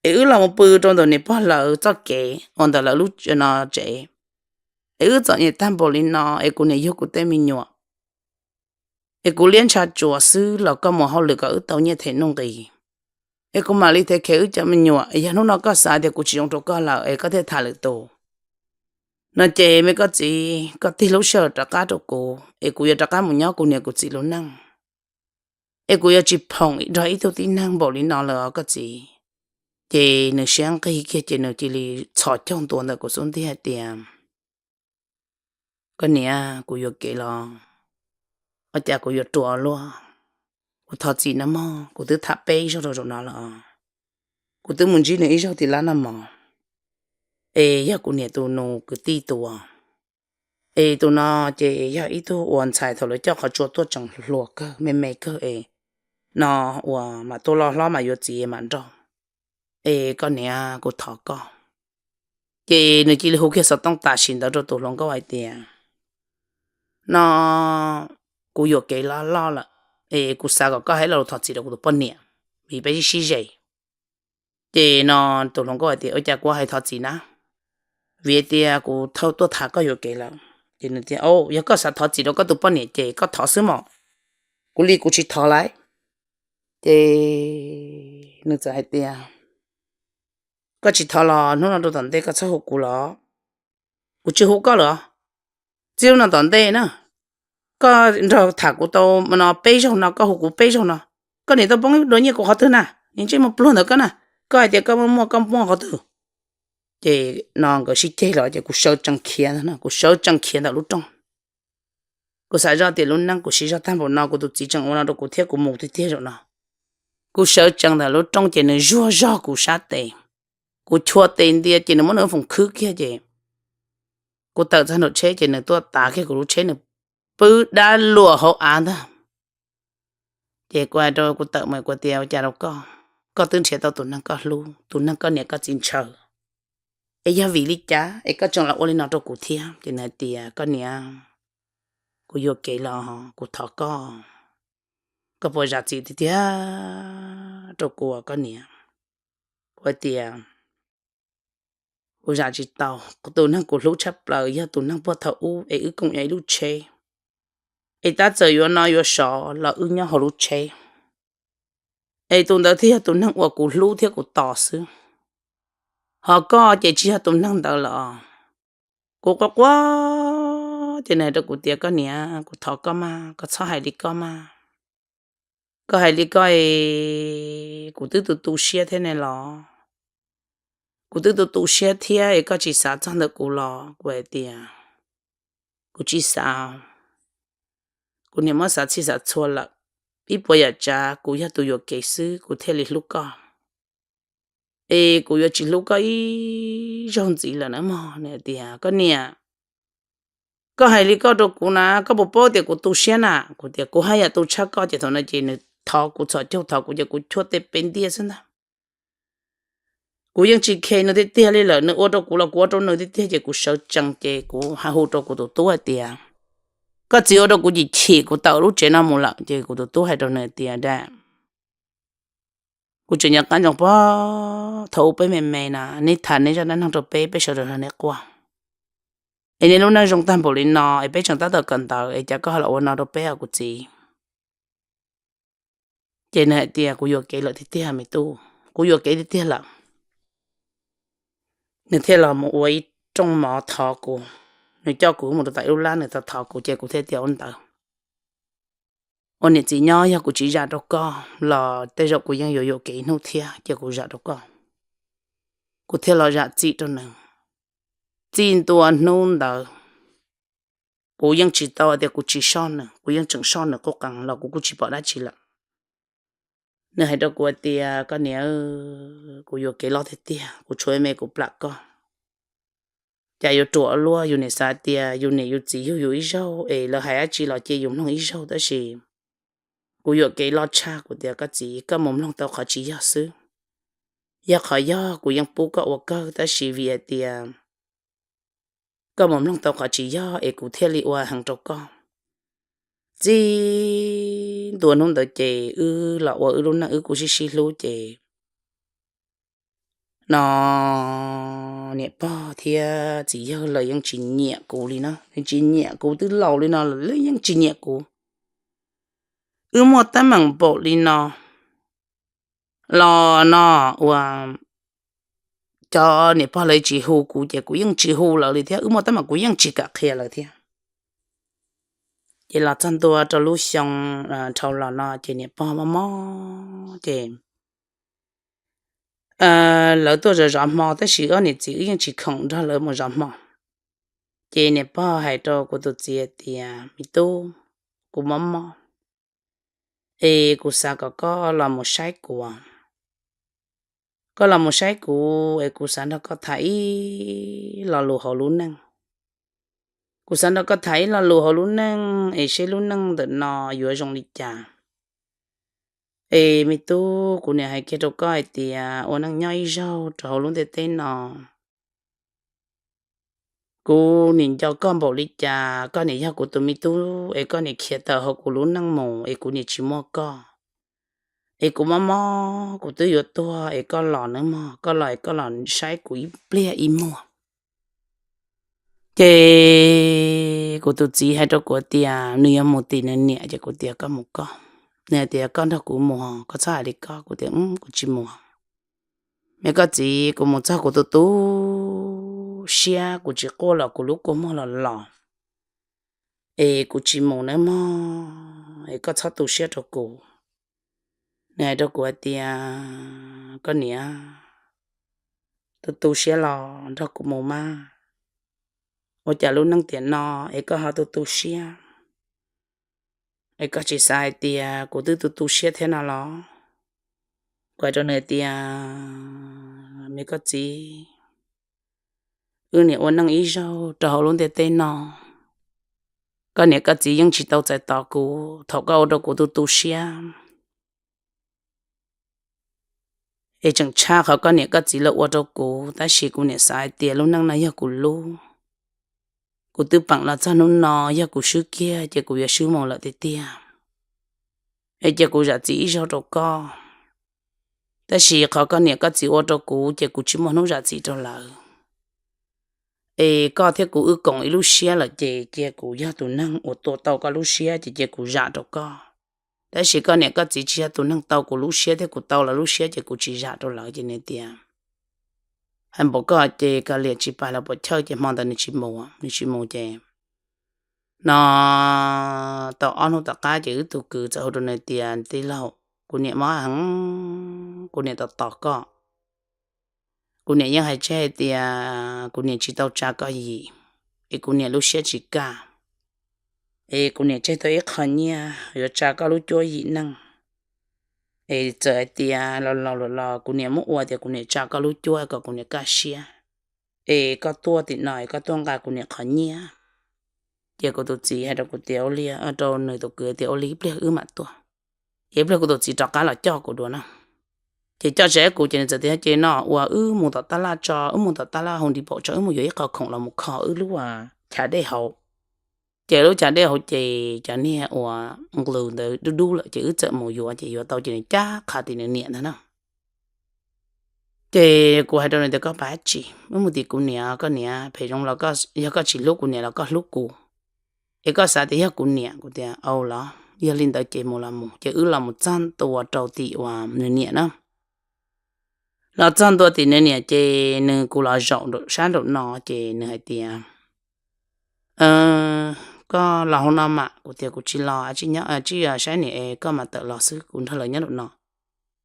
es wb los mus pw rau ntawm niam pog lawv txoj kev uas ntawm lawv lub no tsev. Es wb txom nyem tag npaum li no es kuv niam yug kuv tej me nyuam, es kuv liab ntsha tsuas xwb los koj mus hauj lwm kom wb tau nyiaj them nuj nqis. Es kuv mam li them khev wb cov me nyuam, es yog hnub no koj xav tias kuv tsis zoo rau koj lawm es koj thiaj tham lwm tus no ces me koj txiv, koj tig lub sij hawm rov qab rau kuv es kuv yuav rov qab mus nyob kuv niam kuv txiv lub neej. Es kuv yuav tsis phoom nrog ib tug tib neeg npaum li no lawm os koj txiv. Ces nws siab nqig kiag ces nws cia li txhos caug ntua ntawm kuv xub ntiag hais tias koj niam, kuv yuam kev los ua cas kuv yuav ruam luaj. Kuv thov txim nawb mog, kuv twb tham peb ib zaug rau zaum no lawm. Kuv twb mus ntsib nws ib zaug tim lab noj mov, es yog kuv niam tus nus kwv tij tus, Es tus no ces yog ib tug uas ntxhais thaum lawv coj qhov tsua tuaj tseem hluas kawg, me me kawg es no uas mam tuaj loj hlob mam yuav txiv mam nrauj, es koj niam kuv thov koj. Ces nws cia li hu kiag xov tooj tam sim ntawd rau tus hluas nkauj hais tias, no kuv yuam kev loj loj lawm, es kuv xav kom koj hais lo lus thov txim rau kuv tus poj niam, vim peb sib sib ze. Ces no tus hluas nkauj hais tias, ua cas kuv hais thov txim na, vim tias kuv thawj tuaj tham koj yuam kev lawm. Ces nws tias, yog koj xav thov txim rau koj tus poj niam ces koj thov xwb mos, kuv li kuv tsis thov lawm. Ces nws txawm hais tias, koj tsis thov los hnub no rau tom ntej koj txhob hu kuv los? Kuv tsis hu koj lawm. Txij hnub no tom ntej na, koj nrog tham kuv tau no peb zaug no, koj hu kuv peb zaug no, koj niam tau poob dua nyiaj kuv qhov twg na? Niag ntsej muag pluag ntawd koj na, koj hais tias koj muaj muaj koj muaj qhov twg? Ces no nkawd sib ceg los ces kuv sawv tsees khiav ntag, kuv sawv tsees khiav ntawm lub rooj. Kuv xav zoj tias lub neej kuv siv zog tag npaum no, kuv tus txiv tseem ua no rau kuv thiab kuv mus tiag tiag zaum no. Kuv sawv tsees ntawm lub rooj ces nws zuag zog kuv sab tes. Kuv chua tes ntia ces nws muab nws lub foos khwb kiag ces kuv tawm txog nraum tsheb ces nws tuaj tav kiag kuv lub tsheb, nws pw dab luam hauv av ntag. Ces kuv hais rau, kuv tawm mus kuv tias, ua cas rau koj? Koj twb nrhiav tau tus neeg koj hlub, tus neeg koj niam koj txiv ntshaw, es yog vim li cas es koj tseem los ua li no rau kuv thiab? Ces nws hais tias, koj niam, kuv yuam kev los kuv thov koj, koj puas zam txim tiag tiag rau kuv, koj niam? Kuv hais tias, kuv zam tsis tau. Tus neeg kuv hlub tshaj plaws yog tus neeg puag thaum ub es wb koom ib lub tsheb, es tab txawm yuav no yuav sov los wb nyob hauv lub tsheb, es tus ntawd thiaj yog tus neeg uas kuv hlub thiab kuv tos xwb. Ho koj ces tsis yog tus neeg ntawd lawm. Kuv quaj quaj ces nws hais rau kuv tias, koj niam, kuv thov koj mas, koj txhob hais li koj mas. Koj hais li koj es kuv twb tu tu siab thiab ne los. Kuv twb tu tu siab thiab es koj tsis xav txog ntawm kuv los? Kuv hais tias, kuv tsis xav. Kuv niam muab xav txhij xav txhua lawm. Ib puas yam tsav kuv yog tus yuam kev xwb kuv thiaj li hlub koj, es kuv yuav tsis hlub koj ib zaug ntxiv lawm na mog. Nws hais tias, koj niam, koj hais li koj rau kuv na, koj puas paub tias kuv tu siab na? Kuv tias, kuv haj yam tu tshaj koj. Ces thaum no ces nws thov kuv txhos caug, thov kuv ces kuv chua tes pes ntia xwb ntag. Kuv yeej tsis khe nws tiag tiag li lawm, nws ua rau kuv los kuv ua rau nws tiag tiag. Ces kuv sawv tsees ces kuv hais hu rau kuv tus tub hais tias, koj txiv ua rau kuv chim chim, kuv tawm lub tsev no mus lawm. Ces kuv tus tub hais rau nws tias, dab, kuv tseem nco qab ntsoov pog thaum ub peb me me na, neb tham neb zaj dab neeg rau peb, peb sawv daws nrog neb quaj, es neb lub neej zoo tag npaum li no es peb tseem tab tom kawm ntawv es cas koj ho los ua no rau peb os kuv txiv? Ces nws hais tias, kuv yuam kev lawm tiag tiag me tub, kuv yuam kev tiag tiag lawm. Nws thiaj los mus ua ib rooj mov thov kuv, nws coj kuv mus rau tom ib lub lab, nws thov thov kuv ces kuv thiaj tias, ua ntawd, ua niam txiv nyob yog kuv tsis zam rau koj los tej zaum kuv yeej yuav yuam kev ib hnub thiab, ces kuv zam rau koj. Kuv thiaj los zam txim rau nws. Txij ntua hnub ntawd kuv yeej tsis tau tias kuv tsis soj nws, kuv yeej tseem soj nws qub qees los kuv kuj tsis pom dab tsi lawm. Nws hais rau kuv hais tias, koj niam, kuv yuam kev loj tiag tiag, kuv tshuav me kuv plam koj. Cas yuav ruam luaj, yus niam xav tias yus niam yus txiv yug yus ib zaug es lawv hais dab tsi los cia yus mloog ib zaug, tab sis kuv yuam kev loj tshaj. Kuv tias, koj txiv, koj mus mloog tau qhov tsis yog xwb. Yog qhov yog kuv yeej pub koj ua kawg, tab sis vim hais tias koj mus mloog tau qhov tsis yog es kuv thiaj li ua heev rau koj. Txij ntua hnub ntawd ces wb los ua wb lub neej wb kuj sib sib hlub ces no niam pog thiab txiv yawg lawv yeej tsis nyiam kuv li no, tsis nyiam kuv, twb laus li no lawv yeej tsis nyiam kuv. Wb muaj teeb meem npaum li no los no ua cov niam pog lawv tsis hu kuv ces kuv yeej tsis hu lawv li thiab, wb muaj teeb meem kuv yeej tsis kam qhia lawv thiab. Ces los txog ntua rau lub xyoo dhau los no ces niam pog mob mob ces lawv tuaj zov zov hmo, tab sis ob niam txiv wb yeej tsis khoom nrog lawv mus zov hmo. Ces niam pog hais rau kuv tus txiv tias, me tub, kuv mob mob es kuv xav kom koj los mus saib kuv. Koj los mus saib kuv es kuv xav nrog koj tham ib lo lus hauv lub neej. Kuv xav nrog koj tham ib lo lus hauv lub neej es seb lub neej ntawm no yuav zoo li cas. Es me tub, kuv niam hais kiag rau koj hais tias ua neej nyob ib zaug rau hauv lub ntiaj teb no. Kuv niam nco koj npaum li cas, koj niam yog kuv tus me tub es koj niam khiav tawm hauv kuv lub neej mus es kuv niam tsis muaj koj, es kuv mob mob kuv twb yuav tuag es koj los nawb mog, koj los es koj los saib kuv ib pliag ib muag. Ces kuv tus txiv hais rau kuv tias nws yuav mus tim nws niam, ces kuv tias koj mus koj. Nws hais tias koj nrog kuv mus, koj txhob hais li koj. Kuv tias kuv tsis mus. Me koj txiv, kuv mus txog kuv tu tu siab, kuv tsis quaj los kuv lub kua muag los los, es kuv tsis mus nawb mog, es koj txhob tu siab rau kuv. Nws hais rau kuv hais tias koj niam, tu tu siab los nrog kuv mus mas, ua cas lub neej tiam no es koj ho tu tu siab, es koj tsis xav hais tias kuv twb tu tu siab thiab no los? Kuv hais rau nws tias me koj txiv, wb niam ua neej ib zaug rau hauv lub ntiaj teb no, koj niam koj txiv yeej tsis tau txais tos kuv thaum koj ua rau kuv tu tu siab. Es tseem tshaj qhov koj niam koj txiv lawv ua rau kuv, tab sis kuv niam xav hais tias lub neej no yog kuv lub. Kuv twb peem los txog hnub no, yog kuv swb kiag ces kuv yuav swb mus lawm tiag tiag. Es cia kuv zam txim ib zaug rau koj. Tab sis qhov koj niam koj txiv ua rau kuv ces kuv tsis muaj hnub zam txim rau lawv. Es koj thiab kuv wb koom ib lub siab lawm ces cia kuv yog tus neeg uas tua tau koj lub siab ces cia kuv zam rau koj. Tab sis koj niam koj txiv tsis yog tus neeg tau kuv lub siab thiab kuv tau lawv lub siab ces kuv tsis zam rau lawv. Ces nws tias hais npaum koj ces kav liam tsis pais los puas chawj. Ces hmo ntawd nws tsis mus, nws tsis mus ces no tau ob hnub tom qab ces wb tus kwv txawm hu rau nws tias tij laug, kuv niam mob heev, kuv niam tos tos koj. Kuv niam yeej hais tseg hais tias kuv niam tsis tau tsa koj yim, es kuv niam lub siab tsis kaj, es kuv niam tseg tau ib qho nyiaj yuav tsa koj lub cuab yim neej. Es txawm hais tias laus laus lawm los kuv niam muab ua tias kuv niam tsa koj lub cuab kom kuv niam kaj siab, es koj tuaj tim no es koj tuaj nqa kuv niam qhov nyiaj. Ces kuv tus txiv hais rau kuv tias ua li, rau nws tus kwv tias ua li ib pliag wb mam tuaj, ces ib pliag kuv tus txiv rov qab los coj kuv dua na. Ces coj tsis kuv ces nws txawm tias ces no uas wb mus tom tab laj tso, wb mus tom tab laj Home Depot tso, wb mus yuav ib qho khoom los mus kho wb lub chav dej hauv. Ces lub chav dej hauv ces cov niag uas nqlws ntawd dub dub lawm ces wb txawm mus yuav ces yuav tau ces nws cab qha tim nws niam ntag na. Ces kuv hais rau nws tias koj pab tsis, wb mus tim kuv niam, koj niam phem zoo los yog koj tsis hlub kuv niam los koj hlub kuv, es koj xav tias yog kuv niam. Kuv tias au los yog li ntawd ces mus los mus. Ces wb los mus txog ntua rau tim uas nws niam na. Los txog ntua tim nws niam ces nws, kuv los zaum sab nraum no ces nws hais tias koj los hauv no mas. Kuv tias kuv tsis los, tsis nyob, tsis saib niam es koj mam tawm los xwb, kuv nrog lawv nyob nraum no.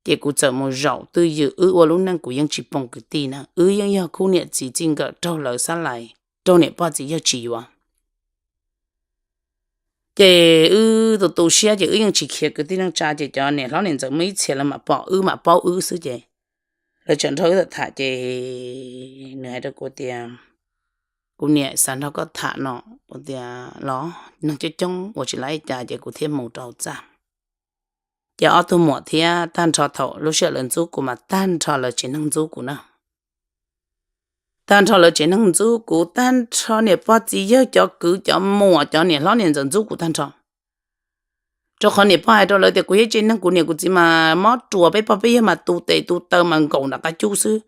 Ces kuv txawm mus zaum twj ywm, wb ua lub neej kuv yeej tsis pom kwv tij na, wb yeej yog khub niam txiv txij nkawm raug lawv xab lais, raug niam pog txiv yawg tsis yuav. Ces wb tu tu siab ces wb yeej tsis khiav kwv tij neej tsa, ces cov niam hlob niam ntxawm muaj ib txhia lawv mam pom wb mam paub wb xwb ces lawv tseem nrog wb tham. Ces nws hais rau kuv tias kuv niam xav nrog koj tham no. Kuv tias los, neeg coob coob ua tsis lab li cas ces kuv thiaj mus rau hauv txaj. Ces ob tug muam thiab tag nrho thaum lub sij hawm lawv ntxub kuv mas tag nrho lawv tsev neeg ntxub kuv na. Tag nrho lawv tsev neeg ntxub kuv, tag nrho niam pog txiv yawg cov kwv cov muam cov niam hlob niam ntxawm ntxub kuv tag nrho. Rau qhov niam pog hais rau lawv tias kuv yog tsev neeg, kuv niam kuv txiv mas mob ruas, peb pog peb yawg mas tu tes tu taw mas nkaum nram qab cub xwb.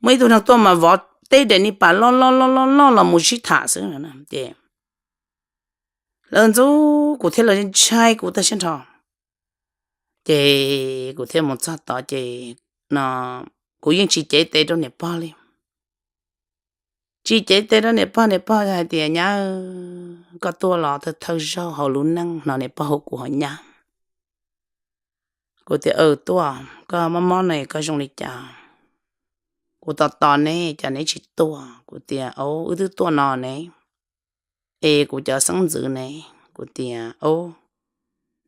Muaj ib tug neeg tuaj mas vov teb daim niag pas loj loj loj loj loj los mus sib tham xwb. Ces lawv ntxub kuv thiab lawv ntshai kuv tag siab nrho. Ces kuv thiaj mus txog tod ces no kuv yeej tsis cev tes rau niam pog li. Tsis cev tes rau niam pog, niam pog hais tias nyab, koj tuaj los thawj thawj zaug hauv lub neej hnov niam pog hu kuv hais nyab. Kuv tias tuaj, koj mob mob no koj zoo li cas? Kuv tos tos neb cas neb tsis tuaj? Kuv tias wb twb tuaj no ne, es kuv cov xeeb ntxwv ne? Kuv tias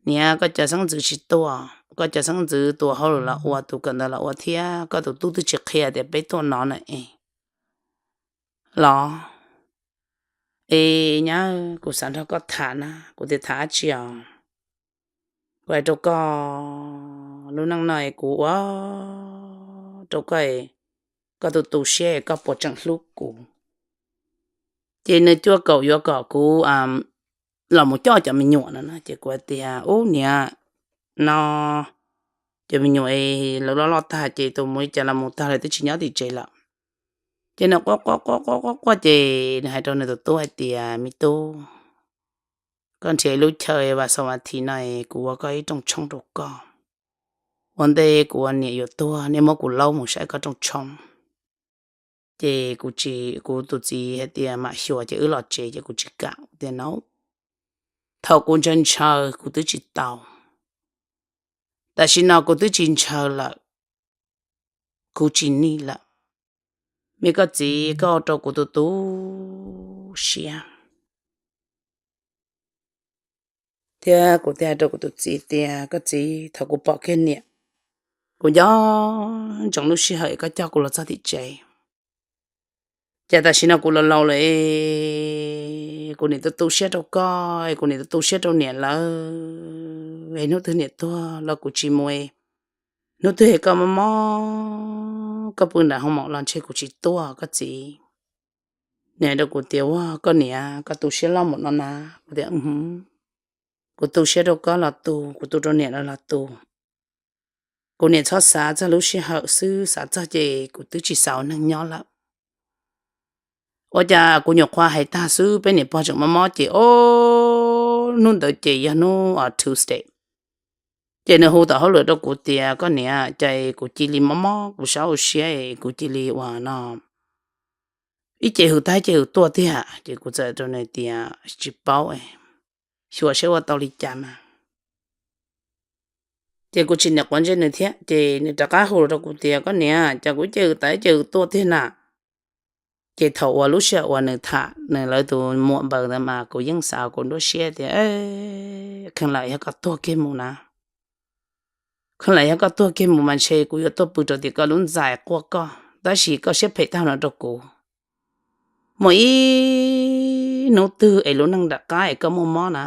niam, koj cov xeeb ntxwv tsis tuaj, koj cov xeeb ntxwv tus hauj lwm los ua, tus kawm ntawv los ua thiab koj tus tub twb tsis qhia tias peb tuaj no na es los. Es nyab, kuv xav nrog koj tham na. Kuv tias tham dab tsi os? Kuv hais rau koj, lub neej no es kuv ua rau koj, koj tu tu siab es koj puas tseem hlub kuv? Ces nws cuaj kaum yuav kom kuv los mus coj cov me nyuam no na, ces kuv hais tias, ub niam, no cov me nyuam es lawv loj loj tag ces tus mus li cas los mus tag lawm twb tsis nyob tim tsev lawm. Ces nws quaj quaj quaj quaj quaj quaj ces nws hais rau nws tus tub hais tias, me tub, koj nrhiav lub chaw vas xaum vas thiv no es kuv ua koj ib rooj tshoob rau koj. Ua ntej kuv ua niam yuav tuag nej muab kuv laub mus saib koj rooj tshoob. Ces kuv, kuv tus txiv hais tias mam xyuas ces wb los tsev ces kuv tsis kam, tias no, thaum kuv ntshaw ntshaw kuv twb tsis tau, tam sim no kuv twb tsis ntshaw lawm, kuv tsis nig lawm. Me koj txiv, koj ua rau kuv tu tu siab. Thiab kuv thiaj hais rau kuv tus txiv tias, koj txiv, thaum kuv pom kiag niam, kuv nco ntsoov lub sij hawm koj coj kuv los txog tim tsev. Ces tam sim no kuv laus laus lawm, kuv niam tu tu siab rau koj, kuv niam tu tu siab rau niam lawm, es hnub twg niam tuag los kuv tsis mus, hnub twg koj mob mob koj pw nram hoo maum los ntshe kuv tsis tuaj koj txiv. Nws hais rau kuv tias, ua koj niam, koj tu siab loj npaum no na. Kuv tias, kuv tu siab rau koj los tu, kuv tu rau niam los los tu. Kuv niam txhob xav txog lub sij hawm xwb, xav txog ces kuv twb tsis xav ua neeg nyob lawm. Ua cas kuv nyuam qhuav hais tag xwb peb niam pog tseem mob mob ces, o, hnub ntawd ces yog hnub Tuesday. Ces nws hu tom hauj lwm rau kuv tias, koj niam, cas kuv cia li mob mob kuv sab hauv siab es kuv cia li ua no, ib ce hws tag ib ce hws tuaj tiag. Ces kuv txawm rau nws tias, tsis paub, xyuas seb ua tau li cas mas. Ces kuv tsis niam quav ntsej nws thiab, ces nws rov qab hu los rau kuv tias, koj niam, cas kuv ib ce hws tag ib ce hws tuaj tiag na. Ces thaum uas lub sij hawm uas nws tham nws lawv tus muam npaws ntawd mas kuv yeej xav kuv nruab siab tias, kheev lam yog koj tuag kiag mus na. Kheev lam yog koj tuag kiag mus mas ntshe kuv yuav tuaj pw rau tim koj lub ntxais quaj koj, tab sis koj siab phem tag no rau kuv. Muaj ib hnub twg es lub neej nram qab es koj muaj mob na,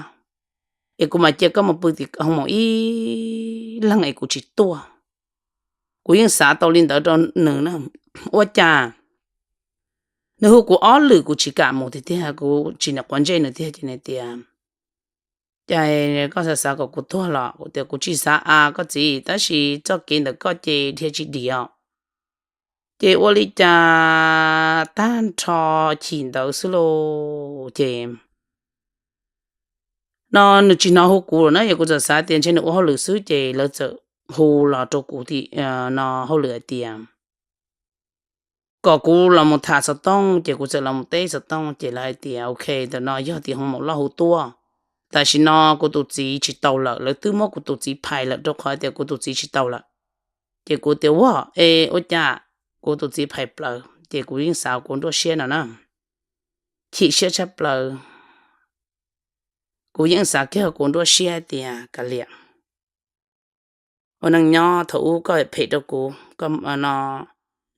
es kuv mam cia koj mus pw tim hoo maum ib leeg es kuv tsis tuaj. Kuv yeej xav tau li ntawd rau nws na. Ua cas nws hu kuv ob lwm kuv tsis kam mus tiag tiag, kuv tsis niam quav ntsej nws tiag, ces nws tias, cas koj xav xav kom kuv tuag los? Kuv tias, kuv tsis xav a koj txiv, tab sis txoj kev ntawm koj ces dhia tsis dim os. Ces ua li cas tag nrho chim ntawd xwb lauj, ces no nws tsis hnov hu kuv lawm na, yog kuv txawm xav tias ntshe nws ua hauj lwm xwb, ces lawv txawm hu los rau kuv no hauj lwm hais tias kom kuv los mus tham xov tooj, ces kuv txawm los mus teb xov tooj, ces lawv hais tias, ok, ntawm no yog tim hoo maum loj hu tuaj. Tam sim no kuv tus txiv tsis tau lawm, lawv twb muab kuv tus txiv phais lawm rau qhov tias kuv tus txiv tsis tau lawm. Ces kuv tias, ua, es ua cas kuv tus txiv phais plaws? Ces kuv yeej xav kuv nruab siab no na, chim siab tshaj plaws. Kuv yeej xav kiag kuv nruab siab tias, kav liam, ua neej nyob, thaum ub koj phem rau kuv, koj no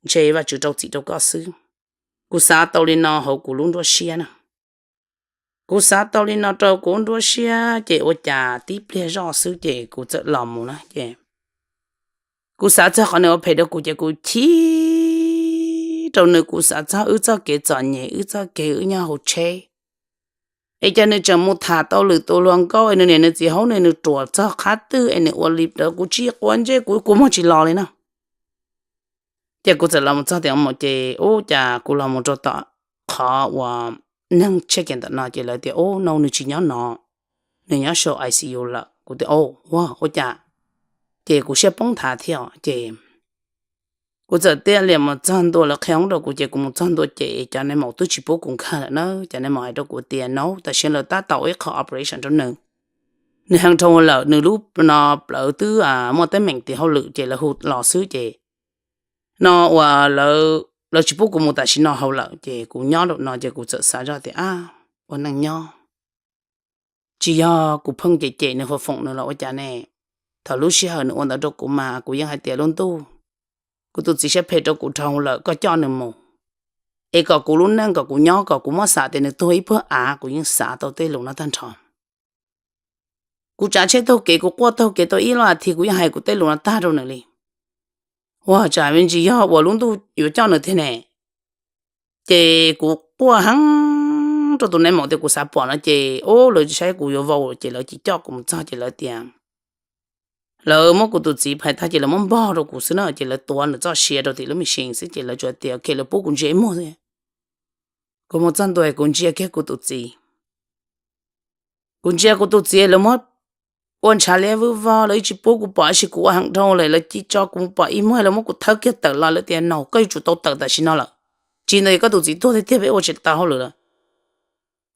ntshe Vajtswv rau txim rau koj xwb. Kuv xav tau li no hauv kuv lub nruab siab na. Kuv xav tau li no rau kuv nruab siab, ces ua cas tib pliag zoj xwb ces kuv txawm los mus na, ces kuv xav txog qhov nws ua phem rau kuv ces kuv chim rau nws, kuv xav txog wb txoj kev txom nyem, wb txoj kev wb nyob hauv tsheb, es cas nws tseem mus tham tau lwm tus hluas nkauj, es nws niam nws txiv hauv nws, nws ruam txog qhov twg es nws ua li ntawd, kuv tsis quav ntsej, kuv kua muag tsis los li na. Ces kuv txawm los mus txog tim hoo maum ces ub, cas kuv los mus rau tom qhov uas neeg check in ntawm no ces lawv tias, ub, no nws tsis nyob no, nws nyob saum I C U lawm. Kuv tias, ua, ua cas? Ces kuv siab poob nthav thiab ces kuv txawm tiaj liam mus txog ntua, lawv qhia hoob rau kuv ces kuv mus txog ntua ces cov nais maum twb tsis pub kuv nkag lawm na. Cov nais maum hais rau kuv tias, no tam sim lawv tab tom ua ib qho operation rau nws, nws hee dhau lawm, nws lub no plawv twb muaj teeb meem tim hauj lwm ces lawv hu los xwb ces no uas lawv tsis pub kuv mus tam sim no hauv lawm. Ces kuv nyob rau no ces kuv txawm xav zoj tias, ab, ua neej nyob, tsis yog kuv pheej cem cem nws, foom foom nws los ua cas ne? Thaum lub sij hawm nws ua ntawd rau kuv mas kuv yeej hais tias, lub ntuj, kuv tus txiv siab phem rau kuv dhau lawm, koj coj nws mus. es kom kuv lub neej kom kuv nyob kom kuv muab xam tias nws tuag ib puag av, kuv yeej xav tau tej lus no tag nrho. Kuv tsav tsheb taug kev, kuv quaj taug kev tau ib lub as thiv, kuv yeej hais kuv tej lus no tag rau nws li. Ua cas me ntsis yog uas lub ntuj yuav coj nws tiag ne. Ces kuv quaj heev rau tus nais maum tias kuv xav pom no ces, o, lawv saib kuv yuav vau ces lawv tsis coj kuv mus txog ces lawv tias, lawv muab kuv tus txiv phais tag ces lawv muab npog rau kuv xwb na, ces lawv tuav nws txoj sia rau tim lub machine xwb ces lawv tsuas tias ok lawv pub kuv ntsia ib muag xwb. Kuv mus txog ntua kuv ntsia kiag kuv tus txiv. Kuv ntsia kuv tus txiv lawv muab ua ntshav liab vwb vog, lawv yeej tsis pub kuv pom, tab sis kuv ua heev dhau lawm, lawv cia tso kuv mus pom ib muag, lawv muab kuv thawb kiag tawm los, lawv tias, Naus, koj yuav tsum tau tawm tam sim no lawm, tsis ntawd koj tus txiv tuag tiag tiag, peb ua tsis tau hauj lwm lawm.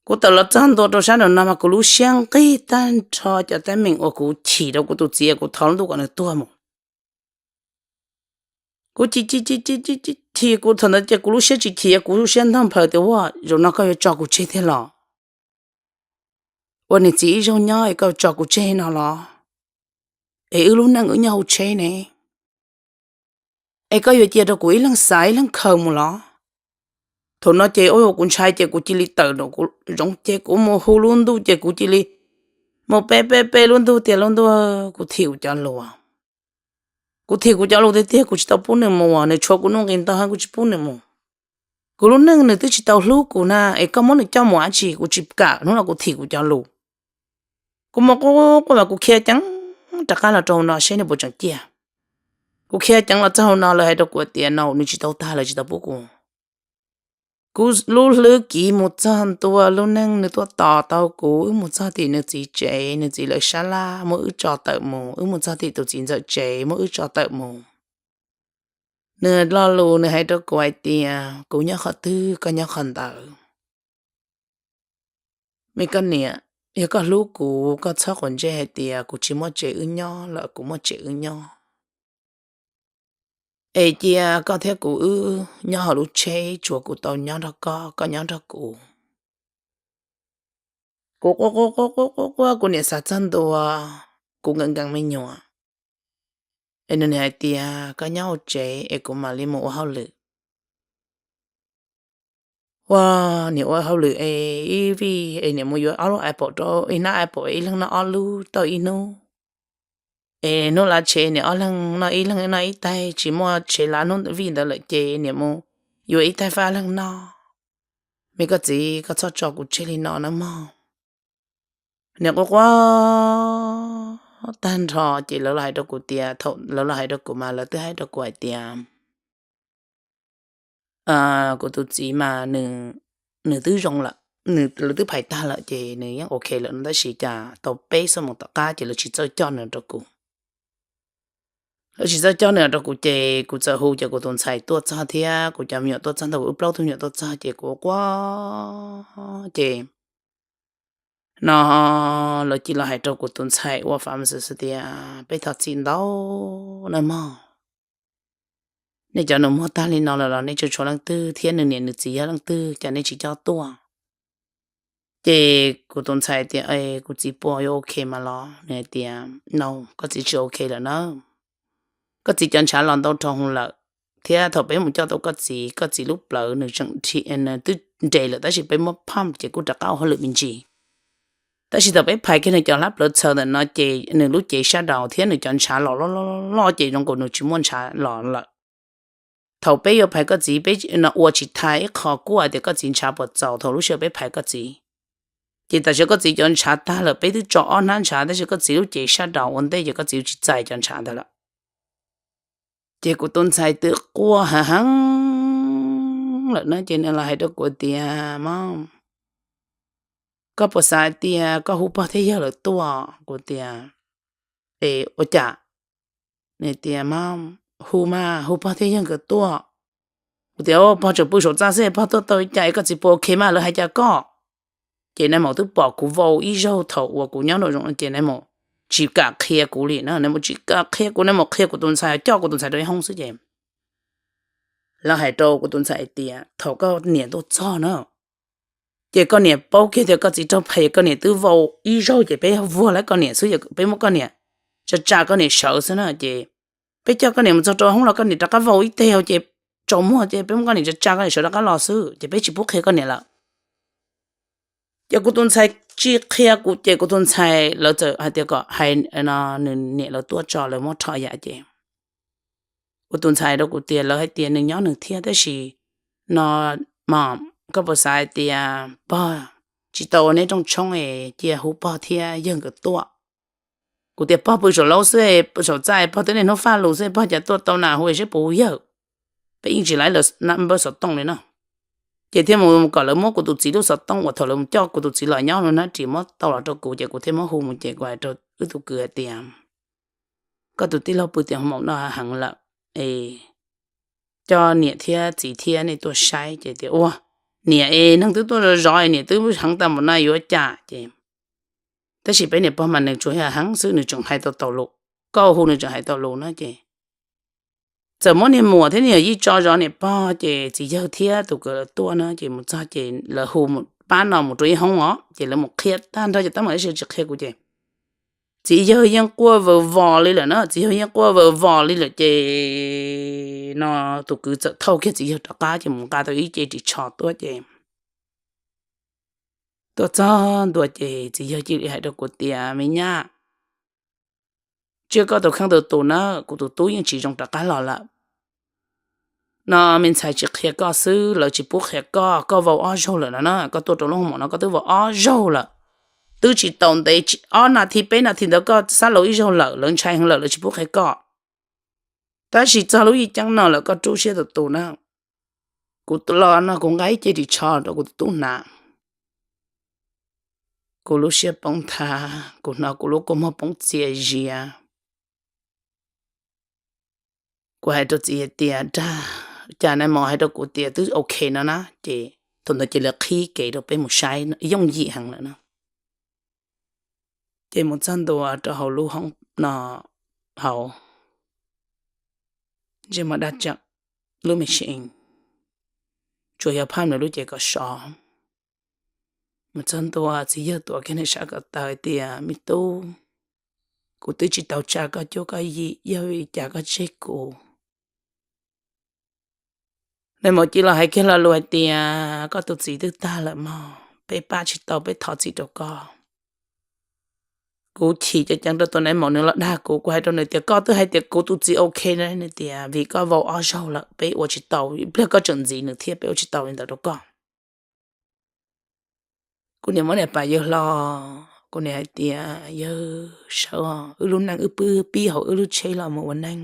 Kuv tawm los txog ntua rau sab nraum no mas kuv lub siab nqig tag nrho cov teeb meem uas kuv chim rau kuv tus txiv, kuv thov lub ntuj kom nws tuag mus. Kuv chim chim chim chim chim chim, kuv thaum ntawd ces kuv lub siab tsis chim, kuv lub siab ntog nphaws tias, Ua, zaum no koj yuav tso kuv tseg tiag los? Ua niam txiv ib zaug nyob es koj tso kuv tseg no los? Es wb lub neej wb nyob hauv tsheb ne, es koj yuav cia rau kuv ib leeg xav ib leeg khaws mus los? Thaum no ces ua kuv ntshai ces kuv cia li tawm nram kuv zoov ces kuv mus hu lub ntuj ces kuv cia li mus pe pe pe lub ntuj tias, Lub ntuj, kuv thim kuv cov lus. Kuv thim kuv cov lus tiag tiag, kuv tsis tau pub nws mus, nws tshuav kuv nuj nqis ntau heev, kuv tsis pub nws mus. Kuv lub neej nws twb tsis tau hlub kuv na, es koj muab nws coj mus dab tsi? Kuv tsis kam, hnub no kuv thim kuv cov lus. Kuv mus quaj quaj mas kuv khiav ceev rov qab los rau hauv no seb nws puas tseem ciaj. Kuv khiav ceev los txog hauv no, lawv hais rau kuv tias, Naus, nws tsis tau tag, lawv tsis tau pub kuv. Kuv lub hlwb kiv mus txog ntua, lub neej nws tuaj tos tau kuv, wb mus txog tim nws txiv tsev, nws txiv lawv sab laj muab wb tso tawm mus, wb mus txog tim tus txiv ntxawm tsev muab wb tso tawm mus. Nws lo lus nws hais rau kuv hais tias, Kuv nyob qhov twg koj nyob qhov ntawd. Me koj niam, yog koj hlub kuv, koj txhob quav ntsej hais tias kuv tsis muaj tsev wb nyob lawm, kuv muaj tsev wb nyob. Es cia koj thiab kuv wb nyob hauv lub tsheb, tsuas kuv tau nyob nrog koj, koj nyob nrog kuv. Kuv quaj quaj quaj quaj quaj, kuv niam xav txog ntua, kuv nkees nkees me nyuam. Es nws niam hais tias, Koj nyob hauv tsev es kuv mam li mus ua hauj lwm. Ua, niam ua hauj lwm es ib vij es niam mus yuav ob lub apple rau, ib hnab apple ib leeg noj ob lub tau ib hnub. Es hnub lav tshe niam ob leeg noj ib leeg noj ib taig, tsis muaj tshe lav hnub vij ntawd lawm ces niam mus yuav ib taig fab leeg noj. Me koj txiv, koj txhob tso kuv tseg li no nawb mog. Niam quaj quaj tag nrho ces lawv los hais rau kuv tias, thaum lawv los hais rau kuv mas lawv twb hais rau kuv hais tias, kuv tus txiv mas nws twb zoo lawm, nws, lawv twb phais tag lawm ces nws yeej ok lawm no, tab sis cas tau peb xuab moos tom qab ces lawv tsis txawj coj nws rau kuv. Lawv tsis txawj coj nws rau kuv ces kuv txawm hu ces kuv tus ntxhais tuaj txog thiab kuv cov me nyuam tuaj txog, ntawm wb plaub tug me nyuam tuaj txog ces kuv quaj ces no lawv cia li los hais rau kuv tus ntxhais ua pharmacist tias, Peb thov txim ntau nawb mog. Nej cov nus muag tag li no lawm los nej tseem tshuav leej twg thiab nws niam nws txiv yog leej twg, cas nej tsis coj tuaj? Ces kuv tus ntxhais tias, Kuv txiv puas yuav ok mas los? Nws hais tias, No, koj txiv tsis ok lawm na. Koj txiv cov ntshav los ntau dhau hwv lawm, thiab thaum peb mus coj tau koj txiv, koj txiv lub plawv nws tseem, nws twb nres lawm tab sis peb muab phaj ces kuj rov qab ua hauj lwm me ntsis. Tab sis thaum peb phais kiag nws cov hlab plawv txhaws ntawm no ces nws lub cev sab daus thiab nws cov ntshav los loj loj loj ces zoo nkaus nws tsis muaj ntshav los lawm. Thaum peb yuav phais koj txiv, peb no ua tsis tag ib qho kuj hais tias koj txiv ntshav puas txaus thaum lub sij hawm peb phais koj txiv. Ces tam sim koj txiv cov ntshav tag lawm, peb twb tso ob hnab ntshav tab sis koj txiv lub cev sab daus ua ntej ces koj txiv tsis txais cov ntshav ntawd lawm. Ces kuv tus ntxhais twb quaj heev heev lawm na ces nws los hais rau kuv tias, Mom, koj puas xav hais tias koj hu pog thiab yawg lawv tuaj? Kuv tias, Es ua cas? Nws tias, Mom, hu mas, hu pog thiab yawg nkawd tuaj. Kuv tias, Pog tseem pw saum txaj xwb, pog tuaj tau li cas es koj txiv puas ok mas, lawv hais cas koj? Ces nais maum twb pom kuv vau ib zaug thaum uas kuv nyob nraum zoov ces nais maum tsis kam qhia kuv li na, nais maum tsis kam qhia kuv, nais maum qhia kuv tus ntxhais, coj kuv tus ntxhais rau ib hoob xwb ces lawv hais rau kuv tus ntxhais hais tias, Thaum koj niam tuaj txog na, ces koj niam paub kiag tias koj txiv raug phais, koj niam twb vau ib zaug ces peb vuag lawv koj niam xwb, peb muab koj niam tsa tsa koj niam sawv xwb na, ces peb coj koj niam mus txog rau hoob los koj niam rov qab vau ib teg ces tsaus muag ces peb muab koj niam tsa tsa, koj niam sawv rov qab los xwb, ces peb tsis pub qhia koj niam lawm. Ces kuv tus ntxhais tsis qhia kuv ces kuv tus ntxhais, lawv txawm hais tias kom hais nws niam lawv tuaj tso lawv muab rho yam ces kuv tus ntxhais rau kuv tias lawv hais tias nws nyob nws thiab tab sis no mas koj puas xav hais tias pog tsis tau ua neb rooj tshoob es cia hu pog thiab yawg nkawd tuaj. Kuv tias pog pw saum laub xwb, saum txaj, pog twb niaj hnub faj lus xwb, pog cas tuaj tau na, hu seb puas hu yawg. Peb yeej tsis laib lawv nab npawb xov tooj li no. Ces thiaj mus kom lawv muab kuv tus txiv lub xov tooj uas thaum lawv mus coj kuv tus txiv los nyob no na ris muab tau los rau kuv ces kuv thiaj muab hu mus ces kuv hais rau wb tus kwv hais tias koj tus tij laug pw tias hmo no heev lawm es coj niam thiab txiv thiab nej tuaj saib ces tias ua niam es neeg twb tuaj zov zov niam twb heev tas npaum no yuav cas ces tab sis peb niam pog mas nws tsuas yog heev xwb, nws tseem hais tau taus lus, koj hu nws tseem hais tau lus no ces txawm muab niag muam thiab niag yij tso zov niam pog ces txiv yawg thiab tus kwv lawv tuaj no ces mus txog ces lawv hu pab no mus rau ib hoob os ces lawv mus qhia tag nrho ces tab mam ib si tsis qhia kuv ces txiv yawg yeej quaj vawv vos li lawm na, txiv yawg yeej quaj vawv vos li lawm ces no tus kwv txawm thauj kiag txiv yawg rov qab ces mus nqa tau ib ce ris tsho tuaj ces tuaj txog ntua ces txiv yawg cia li hais rau kuv tias me nyab, tsiab koj tus kheej tus tus na, kuv tus tub yeej tsis zoo rov qab los lawm. No me ntxhais tsis qhia koj xwb, lawv tsis pub qhia koj, koj vau ob zaug lawm no na, koj tuaj rau lub hoo maum no koj twb vau ob zaug lawm. Twb tsis tau ntev ob nas this peb nas this ntawd koj xab laus ib zaug lawm, lawv ntshai heev lawm lawv tsis pub qhia koj. Tab sis txog lub yij ceeb no lawm koj rub siab tus tus na. Kuv los no kuv nqa ib ce ris tsho rau kuv tus tub hnav. Kuv lub siab poob nthav, kuv hnov kuv lub kua muag poob txias zias. Kuv hais rau txiv hais tias dag, cas nais maum hais rau kuv tias twb ok no na ces thaum ntawd ces lawv qhib kev rau peb mus saib yooj yim heev lawm na. Ces mus txog ntua rau hauv lub hoob no, hauv ntsej muag daj tseem, lub machine, tsuas yog phaj nws lub cev kom sov. Mus txog ntua txiv yawg tuav kiag nws sab ko taw hais tias me tub, kuv twb tsis tau tsa koj cuab koj yig, yog vim li cas koj tseg kuv? Nais maum cia los hais kiag lo lus hais tias koj tus txiv twb tag lawm mog, peb pab tsis tau, peb thov txim rau koj. Kuv chim ceev ceev rau tus nais maum nws los dag kuv, kuv hais rau nws tias koj twb hais tias kuv tus txiv ok na, nws tias vim koj vau ob zaug lawm peb ua tsis tau, ib pliag koj tseem ntxiv nws thiab peb ua tsis tau li ntawd rau koj. Kuv niam muab niam pam yawg hlo, kuv niam hais tias yawg sawv, wb lub neej wb pw pib hauv wb lub tsheb los mus ua neej,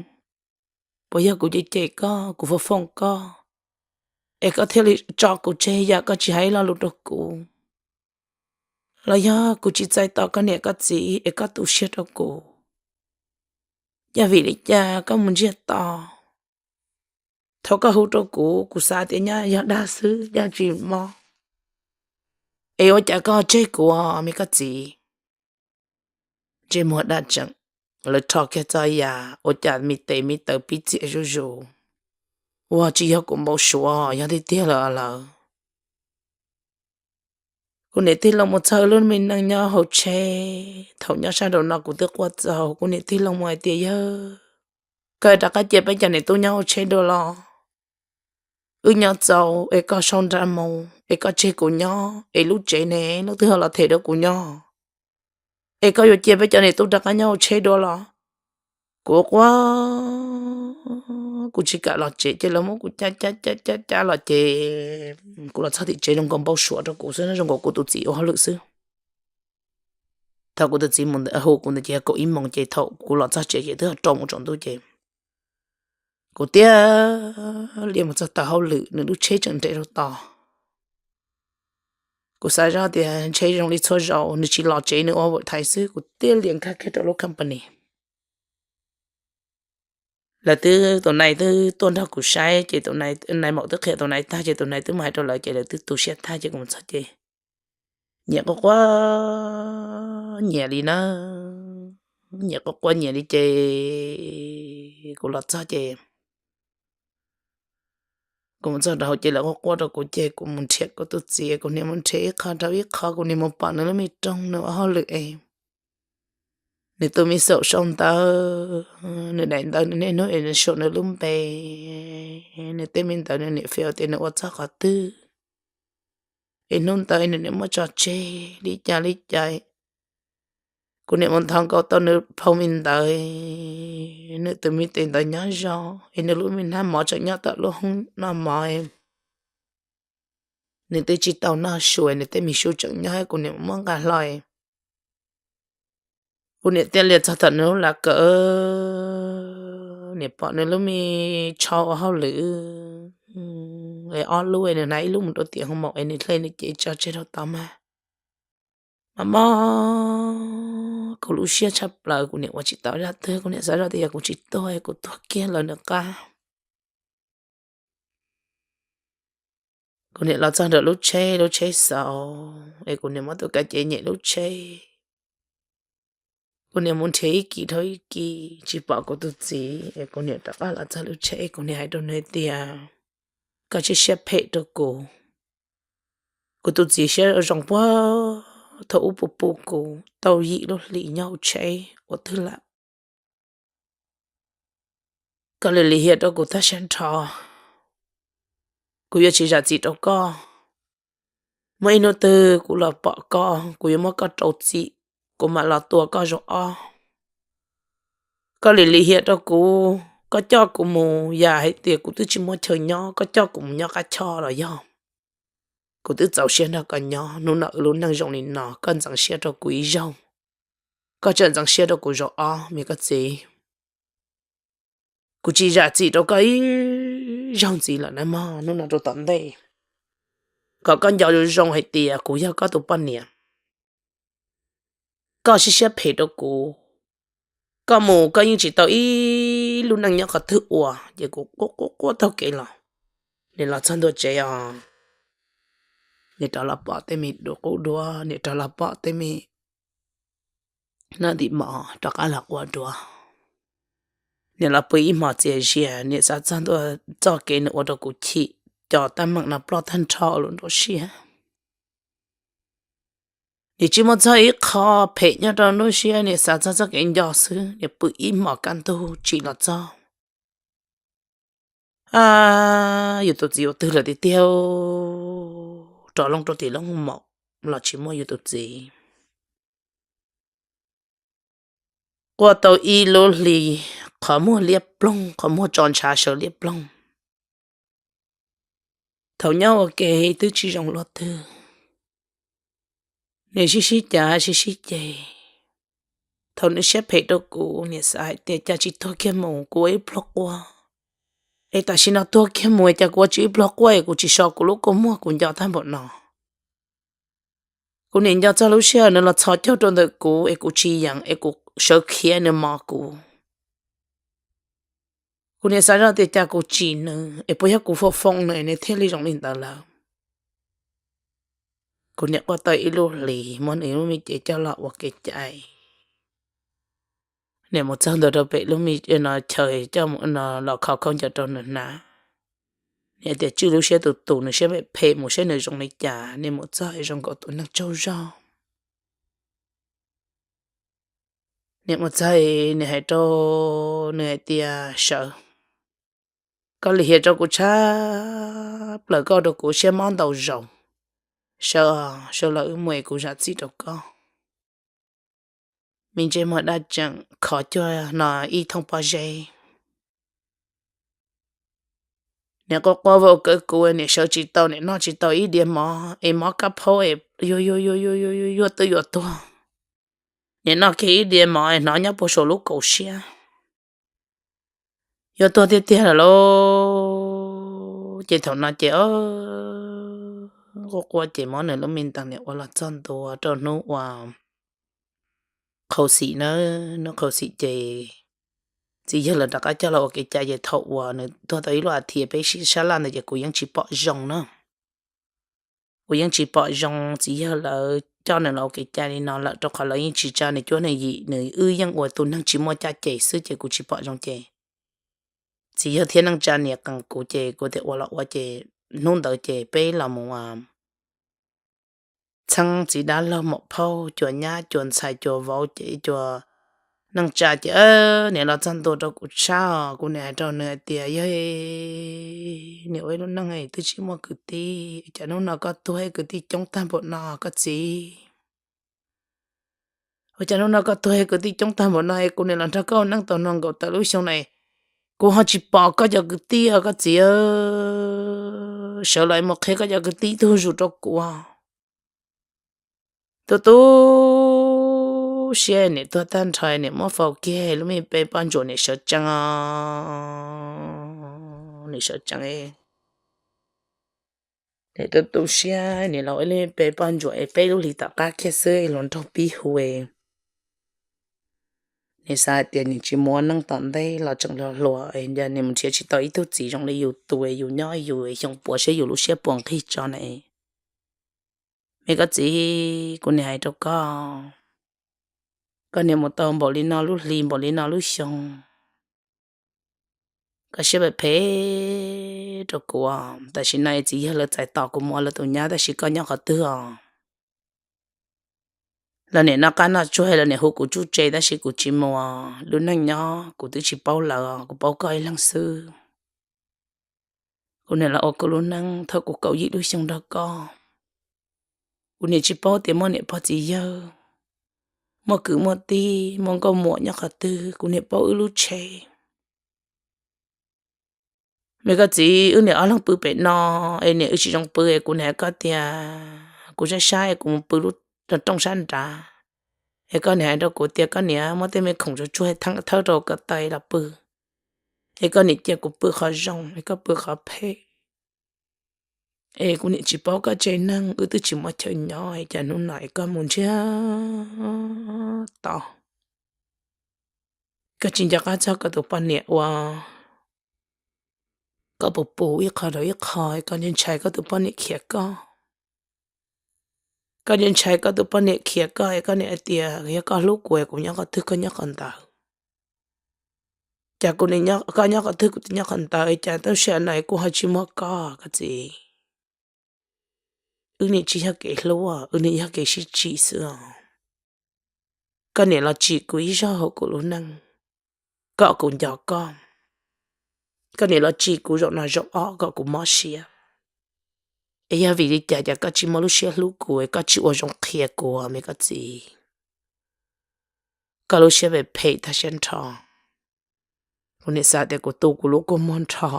puas yog kuv cem cem koj, kuv foom foom koj es koj thiaj li tso kuv tseg yam koj tsis hais ib lo lus rau kuv? Los yog kuv tsis txais tos koj niam koj txiv es koj tu siab rau kuv? Yog vim li cas koj mus ntsiag to? Thaum koj hu rau kuv, kuv xav tias nyaj yog dag xwb, nyaj tsis mob, es ua cas koj tseg kuv os me koj txiv? Ntsej muag daj tseem, lawv rho kiag txoj yam ua cas me tes me taw pib txias zuj zus. Ua tsis yog kuv npau suav, yog tiag tiag lawm lawm. Kuv niam tij laug mus txog lub me neej nyob hauv tsheb, thaum nyob sab nraum no kuv twb quaj txaus, kuv niam tij laug mus hais tias yawg, koj rov qab cia peb cov niam tub nyob hauv tsheb dua los? Wb nyob txaus es koj sau nra mus es koj tseg kuv nyob es lub tsev ne lub twg ho los them rau kuv nyob? Es koj yuav cia peb cov niam tub rov qab nyob hauv tsheb dua los? Kuv quaj, kuv tsis kam los tsev ces lawv muab kuv cab cab cab cab cab los ces kuv los txog tim tsev zoo nkaus npau suav rau kuv xwb, zoo nkaus kuv tus txiv ua hauj lwm xwb. Thaum kuv tus txiv mus hu kuv ntawd ces yog kaum ib moos ces thaum kuv los txog tsev ces twb rau mus tsaus ntuj ces kuv tiag lias mus txog tawm hauj lwm, nws lub tsheb tseem nres rau tos. Kuv xav zoj tias ntshe zoo li txhua zaus nws tsis los tsev, nws ua vawm thaiv xwb, kuv tiag lias nkag kiag rau lub company. Lawv twb, tus nais twb tuaj nrog kuv saib ces tus nais, nais maum twb qhia tus nais tag ces tus nais twb mus hais rau lawv ces lawv twb tu siab tag ces kuv mus txog ces nyiam quaj quaj nyiam li na, nyiam quaj quaj nyiam li ces kuv los txog ces kuv mus txog rau hauv ces lawv quaj quaj rau kuv ces kuv mus nrhiav kuv tus txiv, kuv niam mus nrhiav ib qho rau ib qho, kuv niam mus pom nws lub me rooj nws ua hauj lwm es Nws tus me xaum sau ntawv, nws daim ntawv nws niaj hnub es nws sau nws lub npe, nws tej me ntawv nws niam fia tias nws ua txog qhov twg, es hnub ntawd nws niam muab tso tseg li cas li cas. Kuv niam mus nthos nkaus tau nws phau me ntawv, nws tus me tes ntawv nyob zoo, es nws lub me hnab mov tseem nyob tom lub hoob noj mov. Nws twb tsis tau noj su, nws tej me su tseem nyob, kuv niam muab nqa hlo. Kuv niam thiaj li txog tom nws lub lav kawm, niam pom nws lub me tsho ua hauj lwm ob lub, nws hnav ib lub mus rau tiam hoo maum es nws hle nws cev tso tseg rau tod mas. Mas mob kuv lub siab tshaj plaws, kuv niam ua tsis tau zaj twg, kuv niam xav zoj tias yog kuv tsis tuag kuv tuag kiag lawm nws qab. Kuv niam los txog nram lub tsheb, lub tsheb xauv, es kuv niam muab tus kav cev nyem lub tsheb. Kuv niam mus nrhiav ib kis dhau ib kis tsis pom kuv tus txiv, es kuv niam rov qab los txog lub tsheb, kuv niam hais rau nws tias, koj tsis siab phem rau kuv. Kuv tus txiv siab zoo puag thaum ub puv pum kuv tau yim lub hlis nyob hauv tsheb ua twg lawm. Koj lim lim hiam rau kuv tag siab nrho, kuv yuav tsis zam txim rau koj. Muaj ib hnub twg kuv los pom koj, kuv yuav muab koj rau txim, kuv mam los tua koj zaum ob. Koj lim lim hiam rau kuv, koj coj kuv mus, yam hais tias kuv twb tsis muaj chaw nyob, koj coj kuv mus nyob qab choj los yog. Kuv twb txaus siab nrog koj nyob, hnub no wb lub neej zoo li no, koj ntxeev siab rau kuv ib zaug, koj tseem ntxeev siab rau kuv zaum ob me koj txiv. Kuv tsis zam txim rau koj ib zaug ntxiv lawm na mog, hnub no rau tom ntej. Kom koj nco zoo zoo hais tias kuv yog koj tus poj niam. Koj siab siab phem rau kuv. Koj mus koj yeej tsis tau ib lub neej nyob qhov twg ua, ces kuv quaj quaj quaj taug kev los. Nim los txog ntua tsev os, nim rov los pom tej me dua qub duab, nim rov los pom tej me noj tim mov rov qab los quaj dua. Nim los pw ib hmos txias zias, nim xav txog ntua txoj kev nws ua rau kuv chim, cov teeb meem no ploj tag nrho lub nruab siab. Nim tsis muaj txog ib qho phem nyob rau nruab siab, nim xav txog txoj kev nco xwb, nim pw ib hmos kaj ntug tsis los txog. Yus tus txiv ua twg lawm tiag tiag, rov loo rau tim lub maum los tsis muaj yus tus txiv. Quaj tau ib lub hli, qhov muag liab ploog, qhov muag tso ntshav sawv liab ploog. Thaum nyob ua ke twb tsis zoo luaj twg, nws sib sib cav sib sib ceg. Thaum nws siab phem rau kuv, nws xav hais tias cas tsis tuag kiag mus kuv ua ib pluag quaj, es tam sim no tuag kiag mus cas kuv ua tsis ib pluag quaj es kuv tsis so kuv lub kua muag kuv nco tag npaum no. Kuv nim nco txog lub sij hawm nws los txhos caug rau ntawm kuv es kuv tsis yeem es kuv sawv khiav nws mos kuv. Kuv nim xav zoj tias cas kuv tsim nws es puas yog kuv foob foob nws nws thiaj li zoo li ntawd lawm. Kuv nim quaj tau ib lub hlis muab nws lub me cev coj los ua kev cai. Nim mus txog ntua rau pem lub me chaw coj los kho khaub ncaws rau nws hnav. Nim tias tswj lub siab tus tus nws siab phem phem mus saib nws zoo li cas, nim mus txog zoo nkaus tus neeg tsaug zog. Nim mus txog, nim hais rau nws hais tias sawv, koj lim hiam rau kuv tshaj plaws, koj rau kuv siab mob ntau zaus. Sawv, sawv los wb mus es kuv zam txim rau koj. Me ntsej muag daj tseem khov cuag no ib thooj pob zeb. Nim quaj quaj vau kawv kuv, nim sawv tsis tau, nim noj tsis tau ib diav mov es mov kab phaub es yuag yuag yuag yuag yuag yuag twb yuav tuag. Nim noj kiag ib diav mov es hnov nyob puag saum lub kaum siab. Yuav tuag tiag tiag lawm lauj. Ces thaum no ces quaj quaj ces muab nws lub me ntees nim ua los txog ntua rau hnub uas qhau xim na, hnub qhau xim ces txiv yawg lawv rov qab coj los ua kev cai ces thaum uas nws tuag tau ib lub as thiv peb sib sab laj ntawd ces kuv yeej tsis pom zoo na. Kuv yeej tsis pom zoo txiv yawg lawv coj nws los ua kev cai li no lawm rau qhov lawv yeej tsis tsa nws cuab nws yim, nws wb yeej ua tus neeg tsis muaj caj ces xwb ces kuv tsis pom zoo ces txiv yawg thiab neej tsa niam qees kuv ces kuv tias ua los ua ces hnub ntawd ces peb los mus txheeb txiv dab laug maum phauj, cua nyab cua ntxhais cua vauv ces cua neej tsa ces niam los txog ntua rau kuv tshaj os. Kuv niam hais rau nws hais tias, yog niam ua ib lub neej twb tsis muaj kwv tij, cas hnub no koj tuag kwv tij coob tag npaum no koj txiv? Ua cas hnub no koj tuag kwv tij coob tag npaum no es kuv niam los nrog koj ua neej tau no nkaum tawm lub xyoo na, kuv ho tsis pom koj cov kwv tij os koj txiv. Sawv los mus qhia koj cov kwv tij ib tug zuj zus rau kuv. Tu tu siab niam tuag tag nrho niam muab faus kiag lub me peb pob ntsuam niam sawv tsees os, niam sawv tsees. Niam tu tu siab niam los ua ib lub me peb pob ntsuam es peb lub hlis tom qab kiag xwb los nrog pib hu. Niam xav hais tias niam tsis mus ua neej tom ntej los tseem hluas hluas es nco niam mus nrhiav tsis tau ib tug txiv zoo li yus tus es yus nyob yus xyoo puav saib yus lub siab puas nqig tso na. Me koj txiv, kuv niam hais rau koj, koj niam mus tau npaum li no lub hli npaum li no lub xyoo, koj siab phem phem rau kuv. Tam sim no txiv yawg lawv txais tos kuv mus ua lawv tus nyab tab sis koj nyob qhov twg os? Los niam noj qab noj tsuag los niam hu kuv tsuj tse tab sis kuv tsis mus. Lub neej nyob kuv twb tsis paub lawv, kuv paub koj ib leeg xwb. Kuv niam los ua kuv lub neej thaum kuv kaum yim lub xyoo nrog koj. Kuv niam tsis paub tias muaj niam pog txiv yawg, muaj kwv muaj tij, muaj nkauj muam nyob qhov twg, kuv niam paub wb lub tsheb. Me koj txiv, wb niam ob leeg pw pem no es niam wb tsis zoo pw es kuv niam hais koj tias kuv sab sab es kuv mus pw lub rooj sab nrad. Es koj niam hais rau kuv tias koj niam muab tej me khoom tsuag tsuag thawb rau koj tais los pw. Es koj niam cia kuv pw qhov zoo es koj pw qhov phem. Es kuv niam tsis paub koj tsev neeg, wb twb tsis muaj chaw nyob es cas hnub no es koj mus ntsiag to. Koj tsis nco qab txog koj tus poj niam ua, koj puas pus ib qho rau ib qho es koj ntshai koj tus poj niam khiav koj. Koj ntshai koj tus poj niam khiav koj es koj niam hais tias yog koj hlub kuv es kuv nyob qhov twg koj nyob qhov ntawd. Cas kuv, koj nyob qhov twg kuv nyob qhov ntawd, cas tub sij hawm no kuv ho tsis muaj koj, koj txiv. Wb niam tsis yog kev hlub, wb niam yog kev sib tsim xwb os. Koj niam los tsim kuv ib zaug hauv kuv lub neej, kom kuv nco koj. Koj niam los tsim kuv zaum no zaum ob kom kuv mob siab. Es yog vim li cas cas koj tsis muaj lub siab hlub kuv, koj tsis ua zoo qhia kuv me koj txiv? Koj lub siab phem phem tag siab nrho. Kuv niam xav tias kuv tu kuv lub kua muag nrho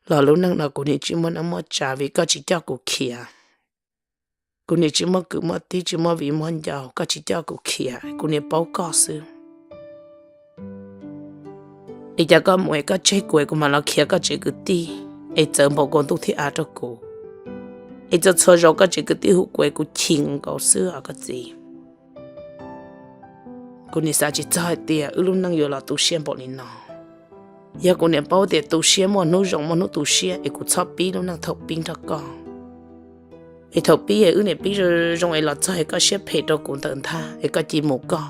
los lub neej no kuv niam tsis muaj neej muaj tsav vim koj tsis coj kuv khiav. Kuv niam tsis muaj kwv muaj tij, tsis muaj viv muaj ncaus, koj tsis coj kuv khiav, kuv niam paub koj xwb. Es cas koj mus es koj tseg kuv es kuv mam los khiav koj tsev kwv tij, es txawv npaum kua ntuj thiab av rau kuv, es txhua txhua zaus koj tsev kwv tij hu kuv es kuv chim nkaus xwb os koj txiv. Kuv niam xav tsis txog hais tias wb lub neej yuav los tu siab npaum li no. Yog kuv niam paub tias tu siab muaj hnub zoo muaj hnub tu siab es kuv txhob pib lub neej thaum pib nrog koj. Es thaum pib es wb niam pib zoo zoo es los txog es koj siab phem rau kuv ntawm ntag es koj cia mus koj,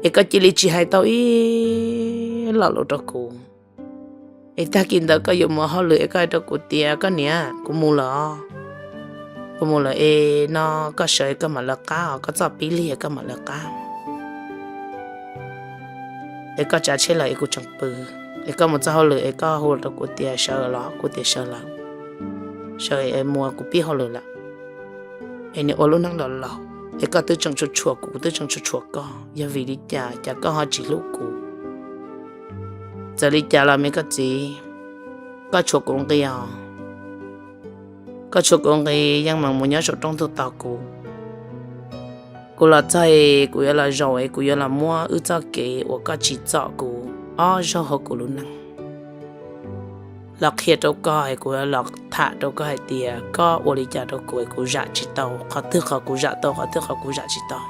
es koj cia li tsis hais tau ib lo lus rau kuv. Es tag kis ntawd koj yuav mus hauj lwm es koj hais rau kuv tias koj niam, kuv mus lawm, kuv mus lawm es no koj sawv es koj mam lawv qab os, koj txoj pib lig es koj mam lawv qab. Es koj tsav tsheb los es kuv tseem pw, es koj mus txog hauj lwm es koj hu rau kuv tias sawv los, kuv tias sawv lawm, sawv es mus kuv pib hauj lwm lawm. Es niam ua lub neej los laus, es koj twb tseem tshua tshua kuv, kuv twb tseem tshua tshua koj, yog vim li cas cas koj ho tsis hlub kuv? Txawm li cas los me koj txiv, koj tshuav kuv nqi os. Koj tshuav kuv nqi, yeej meem mus nyob saum roob ntug tos kuv. Kuv los txog es kuv yuav los zaum es kuv yuav los muab wb txoj kev uas koj tsim txom kuv ob zaug hauv kuv lub neej los qhia rau koj, es kuv los tham rau koj hais tias koj ua li cas rau kuv es kuv zam tsis tau, qhov twg qhov kuv zam tau, qhov twg qhov kuv zam tsis tau,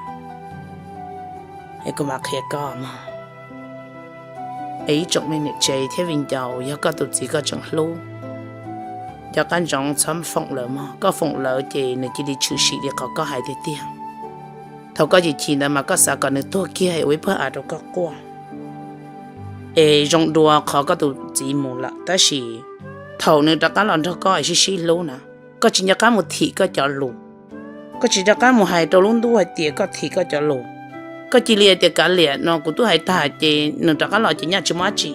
es kuv mam qhia koj mog. Es ib tsoom me niam tsev thiab viv ncaus, yog koj tus txiv koj tseem hlub, nco qab ntsoov txhob foom lawv mog. Koj foom lawv ces nws cia li tshwm sim li qhov koj hais tiag tiag. Thaum koj chim chim ntawd mas koj xav kom nws tuag kiag es ua ib pawg av rau koj quaj. Es zoo dua qhov koj tus txiv mus lawm, tab sis thaum nws rov qab los nrog koj es sib sib hlub na, koj tsis nco qab mus thim koj cov lus, koj tsis nco qab mus hais rau lub ntuj hais tias koj thim koj cov lus. Koj cia li tias kav liam no, kuv twb hais tag ces nws rov qab los ces nyaj tsis muaj dab tsi.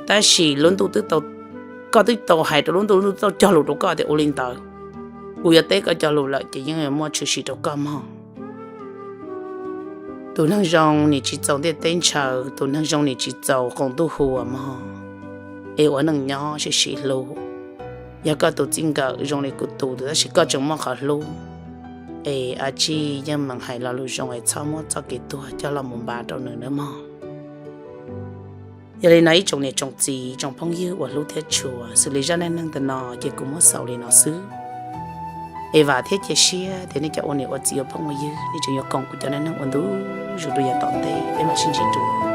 Tab sis lub ntuj twb tau, koj twb tau hais rau lub ntuj, lub ntuj twb tau cog lus rau koj tias ua li ntawd, kuv yuav teb koj cog lus lawm ces yeej yuav muaj tshwm sim rau koj mog. Tus neeg zoo nim tsis txaus ntiaj teb ntshaw, tus neeg zoo nim tsis txaus qaum ntuj hu mog. Es ua neej nyob sim sim hlub. Yog koj tus txij nkawm zoo li kuv tus, tab sis koj tseem muaj qhov hlub, es a tsij yeej meem hais lo lus zoo es txhob muab txoj kev tuag coj los mus npav rau nws nawb mog. Yog li no ib tsoom niam tsoom txiv tsoom phooj ywg uas hlub thiab tshua, xws li zaj neej neeg ntawm no ces kuv muab xaus li no xwb. Es vam thiab cia siab tias nej cov ua niam ua txiv ua phooj ua ywg nej tseem yuav koom kuv cov neej neeg ua ntu zus rau yav tom ntej, peb mam sib ntsib dua.